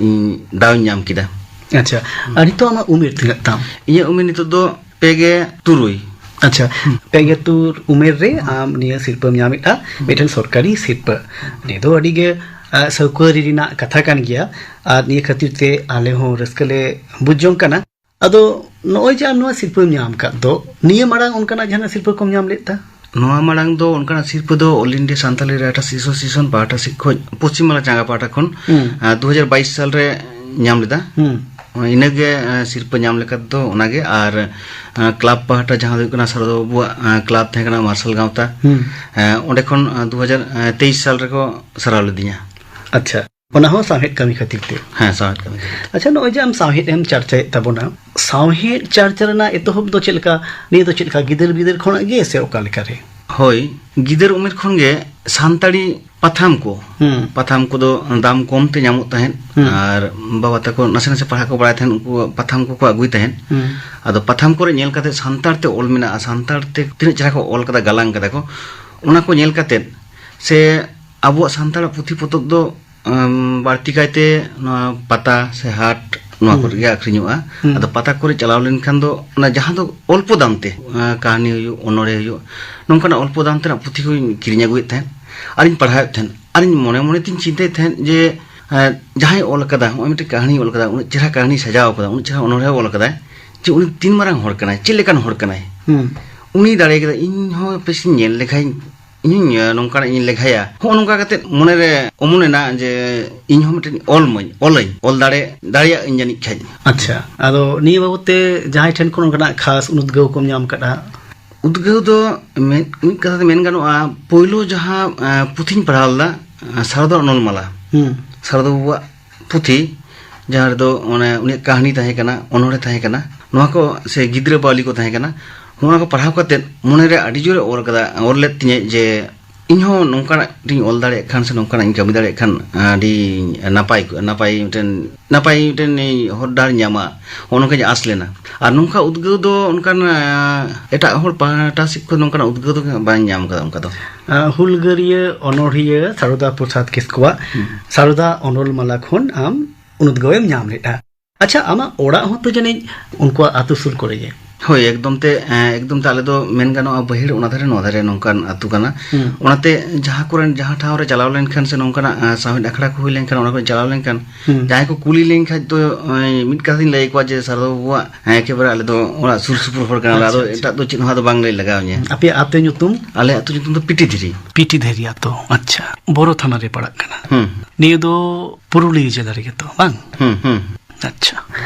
ᱤᱧ ᱫᱟᱣ ᱤᱧ ᱧᱟᱢ ᱠᱮᱫᱟ᱾ ᱟᱪᱪᱷᱟ᱾ ᱟᱨ ᱱᱤᱛᱚᱜ ᱟᱢᱟᱜ ᱩᱢᱮᱨ ᱛᱤᱱᱟᱹᱜ ᱛᱟᱢ? ᱤᱧᱟᱹᱜ ᱩᱢᱮᱨ ᱱᱤᱛᱚᱜ ᱫᱚ ᱯᱮ ᱜᱮ ᱛᱩᱨᱩᱭ᱾ ᱟᱪᱪᱷᱟ, ᱦᱩᱸ᱾ ᱯᱮ ᱜᱮ ᱛᱩᱨ ᱩᱢᱮᱨ ᱨᱮ ᱟᱢ ᱱᱤᱭᱟᱹ ᱥᱤᱨᱯᱟᱹᱢ ᱧᱟᱢᱮᱫᱼᱟ, ᱢᱤᱫᱴᱮᱱ ᱥᱚᱨᱠᱟᱨᱤ ᱥᱤᱨᱯᱟᱹ᱾ ᱱᱤᱭᱟᱹ ᱫᱚ ᱟᱹᱰᱤ ᱜᱮ, ᱟ, ᱥᱟᱹᱣᱠᱟᱹᱨᱤ ᱨᱮᱱᱟᱜ ᱠᱟᱛᱷᱟ ᱠᱟᱱ ᱜᱮᱭᱟ᱾ ᱟᱨ ᱱᱤᱭᱟᱹ ᱠᱷᱟᱹᱛᱤᱨ ᱛᱮ ᱟᱞᱮ ᱦᱚᱸ ᱨᱟᱹᱥᱠᱟᱹ ᱞᱮ ᱵᱩᱡᱽ ᱡᱚᱝ ᱠᱟᱱᱟ᱾ ᱟᱫᱚ ᱱᱚᱜᱼᱚᱭ ᱡᱮ ᱟᱢ ᱱᱚᱣᱟ ᱥᱤᱨᱯᱟᱹᱢ ᱧᱟᱢ ᱟᱠᱟᱫ ᱫᱚ, ᱱᱤᱭᱟᱹ ᱢᱟᱲᱟᱝ ᱚᱱᱠᱟᱱᱟᱜ ᱡᱟᱦᱟᱱᱟᱜ ᱥᱤᱨᱯᱟᱹ ᱠᱚᱢ ᱧᱟᱢ ᱞᱮᱫ ᱛᱟ? ᱱᱚᱣᱟ ᱢᱟᱲᱟᱝ ᱫᱚ ᱚᱱᱠᱟᱱᱟᱜ ᱥᱤᱨᱯᱟᱹ ᱫᱚ All India Santali Writers Association ᱯᱟᱦᱴᱟ ᱥᱮᱫ ᱠᱷᱚᱱ, ᱯᱚᱥᱪᱤᱢ ᱵᱟᱝᱞᱟ ᱪᱟᱸᱜᱟ ᱯᱟᱦᱴᱟ ᱠᱷᱚᱱ, ᱦᱩᱸ᱾ ᱟ, ᱫᱩ ᱦᱟᱡᱟᱨ ᱵᱟᱭᱤᱥ ᱥᱟᱞ ᱨᱮ ᱧᱟᱢ ᱞᱮᱫᱟ᱾ ᱦᱩᱸ᱾ ᱤᱱᱟᱹᱜᱮ, ᱟ, ᱥᱤᱨᱯᱟᱹ ᱧᱟᱢ ᱞᱮᱠᱟ ᱫᱚ ᱚᱱᱟᱜᱮ᱾ ᱟᱨ, ᱟ, ᱠᱞᱟᱵᱽ ᱯᱟᱦᱴᱟ ᱡᱟᱦᱟᱸ ᱫᱚ ᱦᱩᱭᱩᱜ ᱠᱟᱱᱟ ᱥᱟᱨᱚᱫᱟ ᱵᱟᱵᱩᱣᱟᱜ, ᱟ, ᱠᱞᱟᱵᱽ ᱛᱟᱦᱮᱸ ᱠᱟᱱᱟ ᱢᱟᱨᱥᱟᱞ ᱜᱟᱶᱛᱟ᱾ ᱦᱩᱸ᱾ ᱟ, ᱚᱸᱰᱮ ᱠᱷᱚᱱ, ᱟ, ᱫᱩ ᱦᱟᱡᱟᱨ ᱛᱮᱭᱤᱥ ᱥᱟᱞ ᱨᱮᱠᱚ ᱥᱟᱨᱦᱟᱣ ᱞᱤᱫᱤᱧᱟ᱾ ᱟᱪᱪᱷᱟ᱾ ᱚᱱᱟ ᱦᱚᱸ ᱥᱟᱶᱦᱮᱫ ᱠᱟᱹᱢᱤ ᱠᱷᱟᱹᱛᱤᱨ ᱛᱮ᱾ ᱦᱮᱸ, ᱥᱟᱶᱦᱮᱫ ᱠᱟᱹᱢᱤ ᱠᱷᱟᱹᱛᱤᱨ ᱛᱮ᱾ ᱟᱪᱪᱷᱟ, ᱱᱚᱜᱼᱚᱭ ᱡᱮ ᱟᱢ ᱥᱟᱶᱦᱮᱫ ᱮᱢ ᱪᱟᱨᱪᱟᱭᱮᱫ ᱛᱟᱵᱚᱱᱟ, ᱥᱟᱶᱦᱮᱫ ᱪᱟᱨᱪᱟ ᱨᱮᱱᱟᱜ ᱮᱛᱚᱦᱚᱵ ᱫᱚ ᱪᱮᱫ ᱞᱮᱠᱟ? ᱱᱤᱭᱟᱹ ᱫᱚ ᱪᱮᱫ ᱞᱮᱠᱟ, ᱜᱤᱫᱟᱹᱨ ᱵᱤᱫᱟᱹᱨ ᱠᱷᱚᱱᱟᱜ ᱜᱮ ᱥᱮ ᱚᱠᱟ ᱞᱮᱠᱟ ᱨᱮ? ᱦᱳᱭ, ᱜᱤᱫᱟᱹᱨ ᱩᱢᱮᱨ ᱠᱷᱚᱱ ᱜᱮ ᱥᱟᱱᱛᱟᱲᱤ ᱯᱟᱛᱷᱟᱢ ᱠᱚ, ᱦᱩᱸ᱾ ᱯᱟᱛᱷᱟᱢ ᱠᱚᱫᱚ ᱫᱟᱢ ᱠᱚᱢ ᱛᱮ ᱧᱟᱢᱚᱜ ᱛᱟᱦᱮᱸᱫ᱾ ᱦᱩᱸ᱾ ᱟᱨ ᱵᱟᱵᱟ ᱛᱟᱠᱚ ᱱᱟᱥᱮ ᱱᱟᱥᱮ ᱯᱟᱲᱦᱟᱜ ᱠᱚ ᱵᱟᱲᱟᱭ ᱛᱟᱦᱮᱸᱫ, ᱩᱱᱠᱩ ᱯᱟᱛᱷᱟᱢ ᱠᱚᱠᱚ ᱟᱹᱜᱩᱭ ᱛᱟᱦᱮᱸᱫ᱾ ᱦᱩᱸ᱾ ᱟᱫᱚ ᱯᱟᱛᱷᱟᱢ ᱠᱚᱨᱮ ᱧᱮᱞ ᱠᱟᱛᱮ, ᱥᱟᱱᱛᱟᱲ ᱛᱮ ᱚᱞ ᱢᱮᱱᱟᱜᱼᱟ, ᱥᱟᱱᱛᱟᱲ ᱛᱮ ᱛᱤᱱᱟᱹᱜ ᱪᱮᱦᱨᱟ ᱠᱚ ᱚᱞ ᱠᱟᱫᱟ, ᱜᱟᱞᱟᱝ ᱠᱟᱫᱟ ᱠᱚ, ᱚᱱᱟ ᱠᱚ ᱧᱮᱞ ᱠᱟᱛᱮ ᱥᱮ ᱟᱵᱚᱣᱟᱜ ᱥᱟᱱᱛᱟᱲᱟᱜ ᱯᱩᱛᱷᱤ ᱯᱚᱛᱚᱵ ᱫᱚ, ᱟᱢ, ᱵᱟᱹᱲᱛᱤ ᱠᱟᱭᱛᱮ ᱱᱚᱣᱟ ᱯᱟᱛᱟ ᱥᱮ ᱦᱟᱴ, ᱱᱚᱣᱟ ᱦᱩᱸ᱾ ᱠᱚᱨᱮ ᱜᱮ ᱟᱠᱷᱨᱤᱧᱚᱜᱼᱟ᱾ ᱦᱩᱸ᱾ ᱟᱫᱚ ᱯᱟᱛᱟ ᱠᱚᱨᱮ ᱪᱟᱞᱟᱣ ᱞᱮᱱᱠᱷᱟᱱ ᱫᱚ ᱚᱱᱟ ᱡᱟᱦᱟᱸ ᱫᱚ ᱚᱞᱯᱚ ᱫᱟᱢ ᱛᱮ, ᱟᱸ, ᱠᱟᱹᱦᱱᱤ ᱦᱩᱭᱩᱜ, ᱚᱱᱚᱬᱦᱮ ᱦᱩᱭᱩᱜ, ᱱᱚᱝᱠᱟᱱᱟᱜ ᱚᱞᱯᱚ ᱫᱟᱢ ᱛᱮᱱᱟᱜ ᱯᱩᱛᱷᱤ ᱠᱚᱧ ᱠᱤᱨᱤᱧ ᱟᱹᱜᱩᱭᱮᱫ ᱛᱟᱦᱮᱸᱫ ᱟᱨᱤᱧ ᱯᱟᱲᱦᱟᱣᱮᱫ ᱛᱟᱦᱮᱸᱫ᱾ ᱟᱨᱤᱧ ᱢᱚᱱᱮ ᱢᱚᱱᱮ ᱛᱤᱧ ᱪᱤᱱᱛᱟᱹᱭᱮᱫ ᱛᱟᱦᱮᱸᱫ ᱡᱮ, ᱮᱸ, ᱡᱟᱦᱟᱸᱭ ᱚᱞ ᱠᱟᱫᱟ, ᱱᱚᱜᱼᱚᱭ ᱢᱤᱫᱴᱮᱱ ᱠᱟᱹᱦᱱᱤᱭ ᱚᱞ ᱠᱟᱫᱟ, ᱩᱱᱟᱹᱜ ᱪᱮᱦᱨᱟ ᱠᱟᱹᱦᱱᱤ ᱥᱟᱡᱟᱣ ᱠᱟᱫᱟ, ᱩᱱᱟᱹᱜ ᱪᱮᱦᱨᱟ ᱚᱱᱚᱬᱦᱮ ᱚᱞ ᱠᱟᱫᱟᱭ, ᱡᱮ ᱩᱱᱤ ᱛᱤᱱ ᱢᱟᱨᱟᱝ ᱦᱚᱲ ᱠᱟᱱᱟᱭ, ᱪᱮᱫ ᱞᱮᱠᱟᱱ ᱦᱚᱲ ᱠᱟᱱᱟᱭ? ᱦᱩᱸ᱾ ᱩᱱᱤ ᱫᱟᱲᱮ ᱠᱟᱫᱟ, ᱤᱧ ᱦᱚᱸ ᱯᱮᱥᱮᱧ ᱧᱮᱞ ᱞᱮᱠᱷᱟᱱ ᱤᱧ, ᱮ, ᱱᱚᱝᱠᱟᱱᱟᱜ ᱤᱧ ᱞᱮᱠᱷᱟᱭᱟ᱾ ᱦᱚᱸᱜᱼᱚ ᱱᱚᱝᱠᱟ ᱠᱟᱛᱮ ᱢᱚᱱᱮᱨᱮ ᱚᱢᱚᱱ ᱮᱱᱟ ᱡᱮ ᱤᱧ ᱦᱚᱸ ᱢᱤᱫᱴᱮᱱ ᱚᱞ ᱢᱟᱹᱧ, ᱚᱞᱟᱹᱧ, ᱚᱞ ᱫᱟᱲᱮ, ᱫᱟᱲᱮᱭᱟᱜ ᱟᱹᱧ ᱡᱟᱹᱱᱤᱡ ᱠᱷᱟᱡ᱾ ᱟᱪᱪᱷᱟ, ᱟᱫᱚ ᱱᱤᱭᱟᱹ ᱵᱟᱵᱚᱛ ᱛᱮ ᱡᱟᱦᱟᱸᱭ ᱴᱷᱮᱱ ᱠᱷᱚᱱ ᱚᱱᱠᱟᱱᱟᱜ ᱠᱷᱟᱥ ᱩᱫᱽᱜᱟᱹᱣ ᱠᱚᱢ ᱧᱟᱢ ᱠᱟᱫᱟ? ᱩᱫᱽᱜᱟᱹᱣ ᱫᱚ ᱢᱮᱱ, ᱢᱤᱫ ᱠᱟᱛᱷᱟ ᱛᱮ ᱢᱮᱱ ᱜᱟᱱᱚᱜᱼᱟ, ᱯᱳᱭᱞᱳ ᱡᱟᱦᱟᱸ, ᱮ, ᱯᱩᱛᱷᱤᱧ ᱯᱟᱲᱦᱟᱣ ᱞᱮᱫᱟ, ᱮ, ᱥᱟᱨᱚᱫᱟ ᱚᱱᱚᱞ ᱢᱟᱞᱟ᱾ ᱦᱩᱸ᱾ ᱥᱟᱨᱚᱫᱟ ᱵᱟᱵᱩᱣᱟᱜ ᱯᱩᱛᱷᱤ, ᱡᱟᱦᱟᱸ ᱨᱮᱫᱚ ᱚᱱᱮ ᱩᱱᱤᱭᱟᱜ ᱠᱟᱹᱦᱱᱤ ᱛᱟᱦᱮᱸ ᱠᱟᱱᱟ, ᱚᱱᱚᱬᱦᱮ ᱛᱟᱦᱮᱸ ᱠᱟᱱᱟ, ᱱᱚᱣᱟ ᱠᱚ ᱥᱮ ᱜᱤᱫᱽᱨᱟᱹ ᱵᱟᱣᱞᱤ ᱠᱚ ᱛᱟᱦᱮᱸ ᱠᱟᱱᱟ, ᱱᱚᱣᱟ ᱠᱚ ᱯᱟᱲᱦᱟᱣ ᱠᱟᱛᱮᱫ ᱢᱚᱱᱮᱨᱮ ᱟᱹᱰᱤ ᱡᱳᱨᱮ ᱚᱨ ᱠᱟᱫᱟ, ᱚᱨ ᱞᱮᱫ ᱛᱤᱧᱟᱹ ᱡᱮ ᱤᱧ ᱦᱚᱸ ᱱᱚᱝᱠᱟᱱᱟᱜ ᱤᱧ ᱚᱞ ᱫᱟᱲᱮᱭᱟᱜ ᱠᱷᱟᱱ ᱥᱮ ᱱᱚᱝᱠᱟᱱᱟᱜ ᱤᱧ ᱠᱟᱹᱢᱤ ᱫᱟᱲᱮᱭᱟᱜ ᱠᱷᱟᱱ ᱟᱹᱰᱤ ᱱᱟᱯᱟᱭ ᱠᱚᱜᱼᱟ, ᱱᱟᱯᱟᱭ ᱢᱤᱫᱴᱮᱱ, ᱱᱟᱯᱟᱭ ᱢᱤᱫᱴᱮᱱ ᱦᱚᱨ ᱰᱟᱦᱟᱨ ᱧᱟᱢᱟ, ᱦᱚᱸᱜᱼᱚ ᱱᱚᱝᱠᱟᱧ ᱟᱸᱥ ᱞᱮᱱᱟ᱾ ᱟᱨ ᱱᱚᱝᱠᱟ ᱩᱫᱽᱜᱟᱹᱣ ᱫᱚ ᱚᱱᱠᱟᱱ, ᱮᱴᱟᱜ ᱦᱚᱲ ᱯᱟᱦᱴᱟ ᱥᱮᱫ ᱠᱷᱚᱱ ᱱᱚᱝᱠᱟᱱᱟᱜ ᱩᱫᱽᱜᱟᱹᱣ ᱫᱚ ᱵᱟᱹᱧ ᱧᱟᱢ ᱠᱟᱫᱟ ᱚᱱᱠᱟ ᱫᱚ᱾ ᱟᱸ, ᱦᱩᱞᱜᱟᱹᱨᱤᱭᱟᱹ ᱚᱱᱚᱬᱦᱤᱭᱟᱹ ᱥᱟᱨᱚᱫᱟ ᱯᱨᱚᱥᱟᱫᱽ ᱠᱤᱥᱠᱩᱣᱟᱜ ᱦᱩᱸ᱾ ᱥᱟᱨᱚᱫᱟ ᱚᱱᱚᱞ ᱢᱟᱞᱟ ᱠᱷᱚᱱ ᱟᱢ ᱩᱫᱽᱜᱟᱹᱣᱮᱢ ᱧᱟᱢ ᱞᱮᱫᱼᱟ᱾ ᱟᱪᱪᱷᱟ, ᱟᱢᱟᱜ ᱚᱲᱟᱜ ᱦᱚᱸᱛᱚ ᱡᱟᱹᱱᱤᱡ ᱩᱱᱠᱩᱣᱟᱜ ᱟᱹᱛᱩ ᱥᱩᱨ ᱠᱚᱨᱮ ᱜᱮ? ᱦᱳᱭ, ᱮᱠᱫᱚᱢ ᱛᱮ, ᱮᱸ, ᱮᱠᱫᱚᱢ ᱛᱮ ᱟᱞᱮ ᱫᱚ ᱢᱮᱱ ᱜᱟᱱᱚᱜᱼᱟ, ᱵᱟᱹᱭᱦᱟᱹᱲ ᱚᱱᱟ ᱫᱷᱟᱨᱮ ᱱᱚᱣᱟ ᱫᱷᱟᱨᱮ ᱱᱚᱝᱠᱟᱱ ᱟᱹᱛᱩ ᱠᱟᱱᱟ᱾ ᱦᱩᱸ᱾ ᱚᱱᱟᱛᱮ ᱡᱟᱦᱟᱸ ᱠᱚᱨᱮᱱ, ᱡᱟᱦᱟᱸ ᱴᱷᱟᱶ ᱨᱮ ᱪᱟᱞᱟᱣ ᱞᱮᱱᱠᱷᱟᱱ ᱥᱮ ᱱᱚᱝᱠᱟᱱᱟᱜ, ᱮᱸ, ᱥᱟᱶᱦᱮᱫ ᱟᱠᱷᱲᱟ ᱠᱚ ᱦᱩᱭ ᱞᱮᱱᱠᱷᱟᱱ, ᱚᱱᱟ ᱠᱚᱨᱮ ᱪᱟᱞᱟᱣ ᱞᱮᱱᱠᱷᱟᱱ ᱦᱩᱸ᱾ ᱡᱟᱦᱟᱸᱭ ᱠᱚ ᱠᱩᱞᱤ ᱞᱮᱱᱠᱷᱟᱱ ᱫᱚ, ᱮᱸ, ᱢᱤᱫ ᱠᱟᱛᱷᱟᱧ ᱞᱟᱹᱭ ᱟᱠᱚᱣᱟ ᱡᱮ, "ᱥᱟᱨᱚᱫᱟ ᱵᱟᱵᱩᱣᱟᱜ, ᱮᱸ, ᱮᱠᱮᱵᱟᱨᱮ ᱟᱞᱮ ᱫᱚ ᱚᱲᱟᱜ ᱥᱩᱨ ᱥᱩᱯᱩᱨ ᱦᱚᱲ ᱠᱟᱱᱟᱞᱮ, ᱟᱪᱪᱷᱟ, ᱟᱫᱚ ᱟᱪᱪᱷᱟ᱾ ᱮᱴᱟᱜ ᱫᱚ ᱪᱮᱫ ᱦᱚᱸ ᱟᱫᱚ ᱵᱟᱝ ᱞᱟᱹᱭ ᱞᱟᱜᱟᱣ ᱤᱧᱟᱹ᱾" ᱟᱯᱮᱭᱟᱜ ᱟᱹᱛᱩ ᱧᱩᱛᱩᱢ? ᱟᱞᱮ ᱟᱹᱛᱩ ᱧᱩᱛᱩᱢ ᱫᱚ ᱯᱤᱴᱤ ᱫᱷᱤᱨᱤ᱾ ᱯᱤᱴᱤ ᱫᱷᱤᱨᱤ ᱟᱹᱛᱩ, ᱟᱪᱪᱷᱟ᱾ ᱵᱳᱨᱳ ᱛᱷᱟᱱᱟ ᱨᱮ ᱯᱟᱲᱟᱜ ᱠᱟᱱᱟ᱾ ᱦᱩᱸ᱾ ᱱᱤᱭᱟᱹ ᱫᱚ ᱯᱩᱨᱩᱞᱤᱭᱟᱹ ᱡᱮᱞᱟ ᱨᱮᱜᱮ ᱛᱚ, ᱵᱟᱝ? ᱦᱩᱸ, ᱦᱩᱸ᱾ ᱟᱪᱪᱷᱟ᱾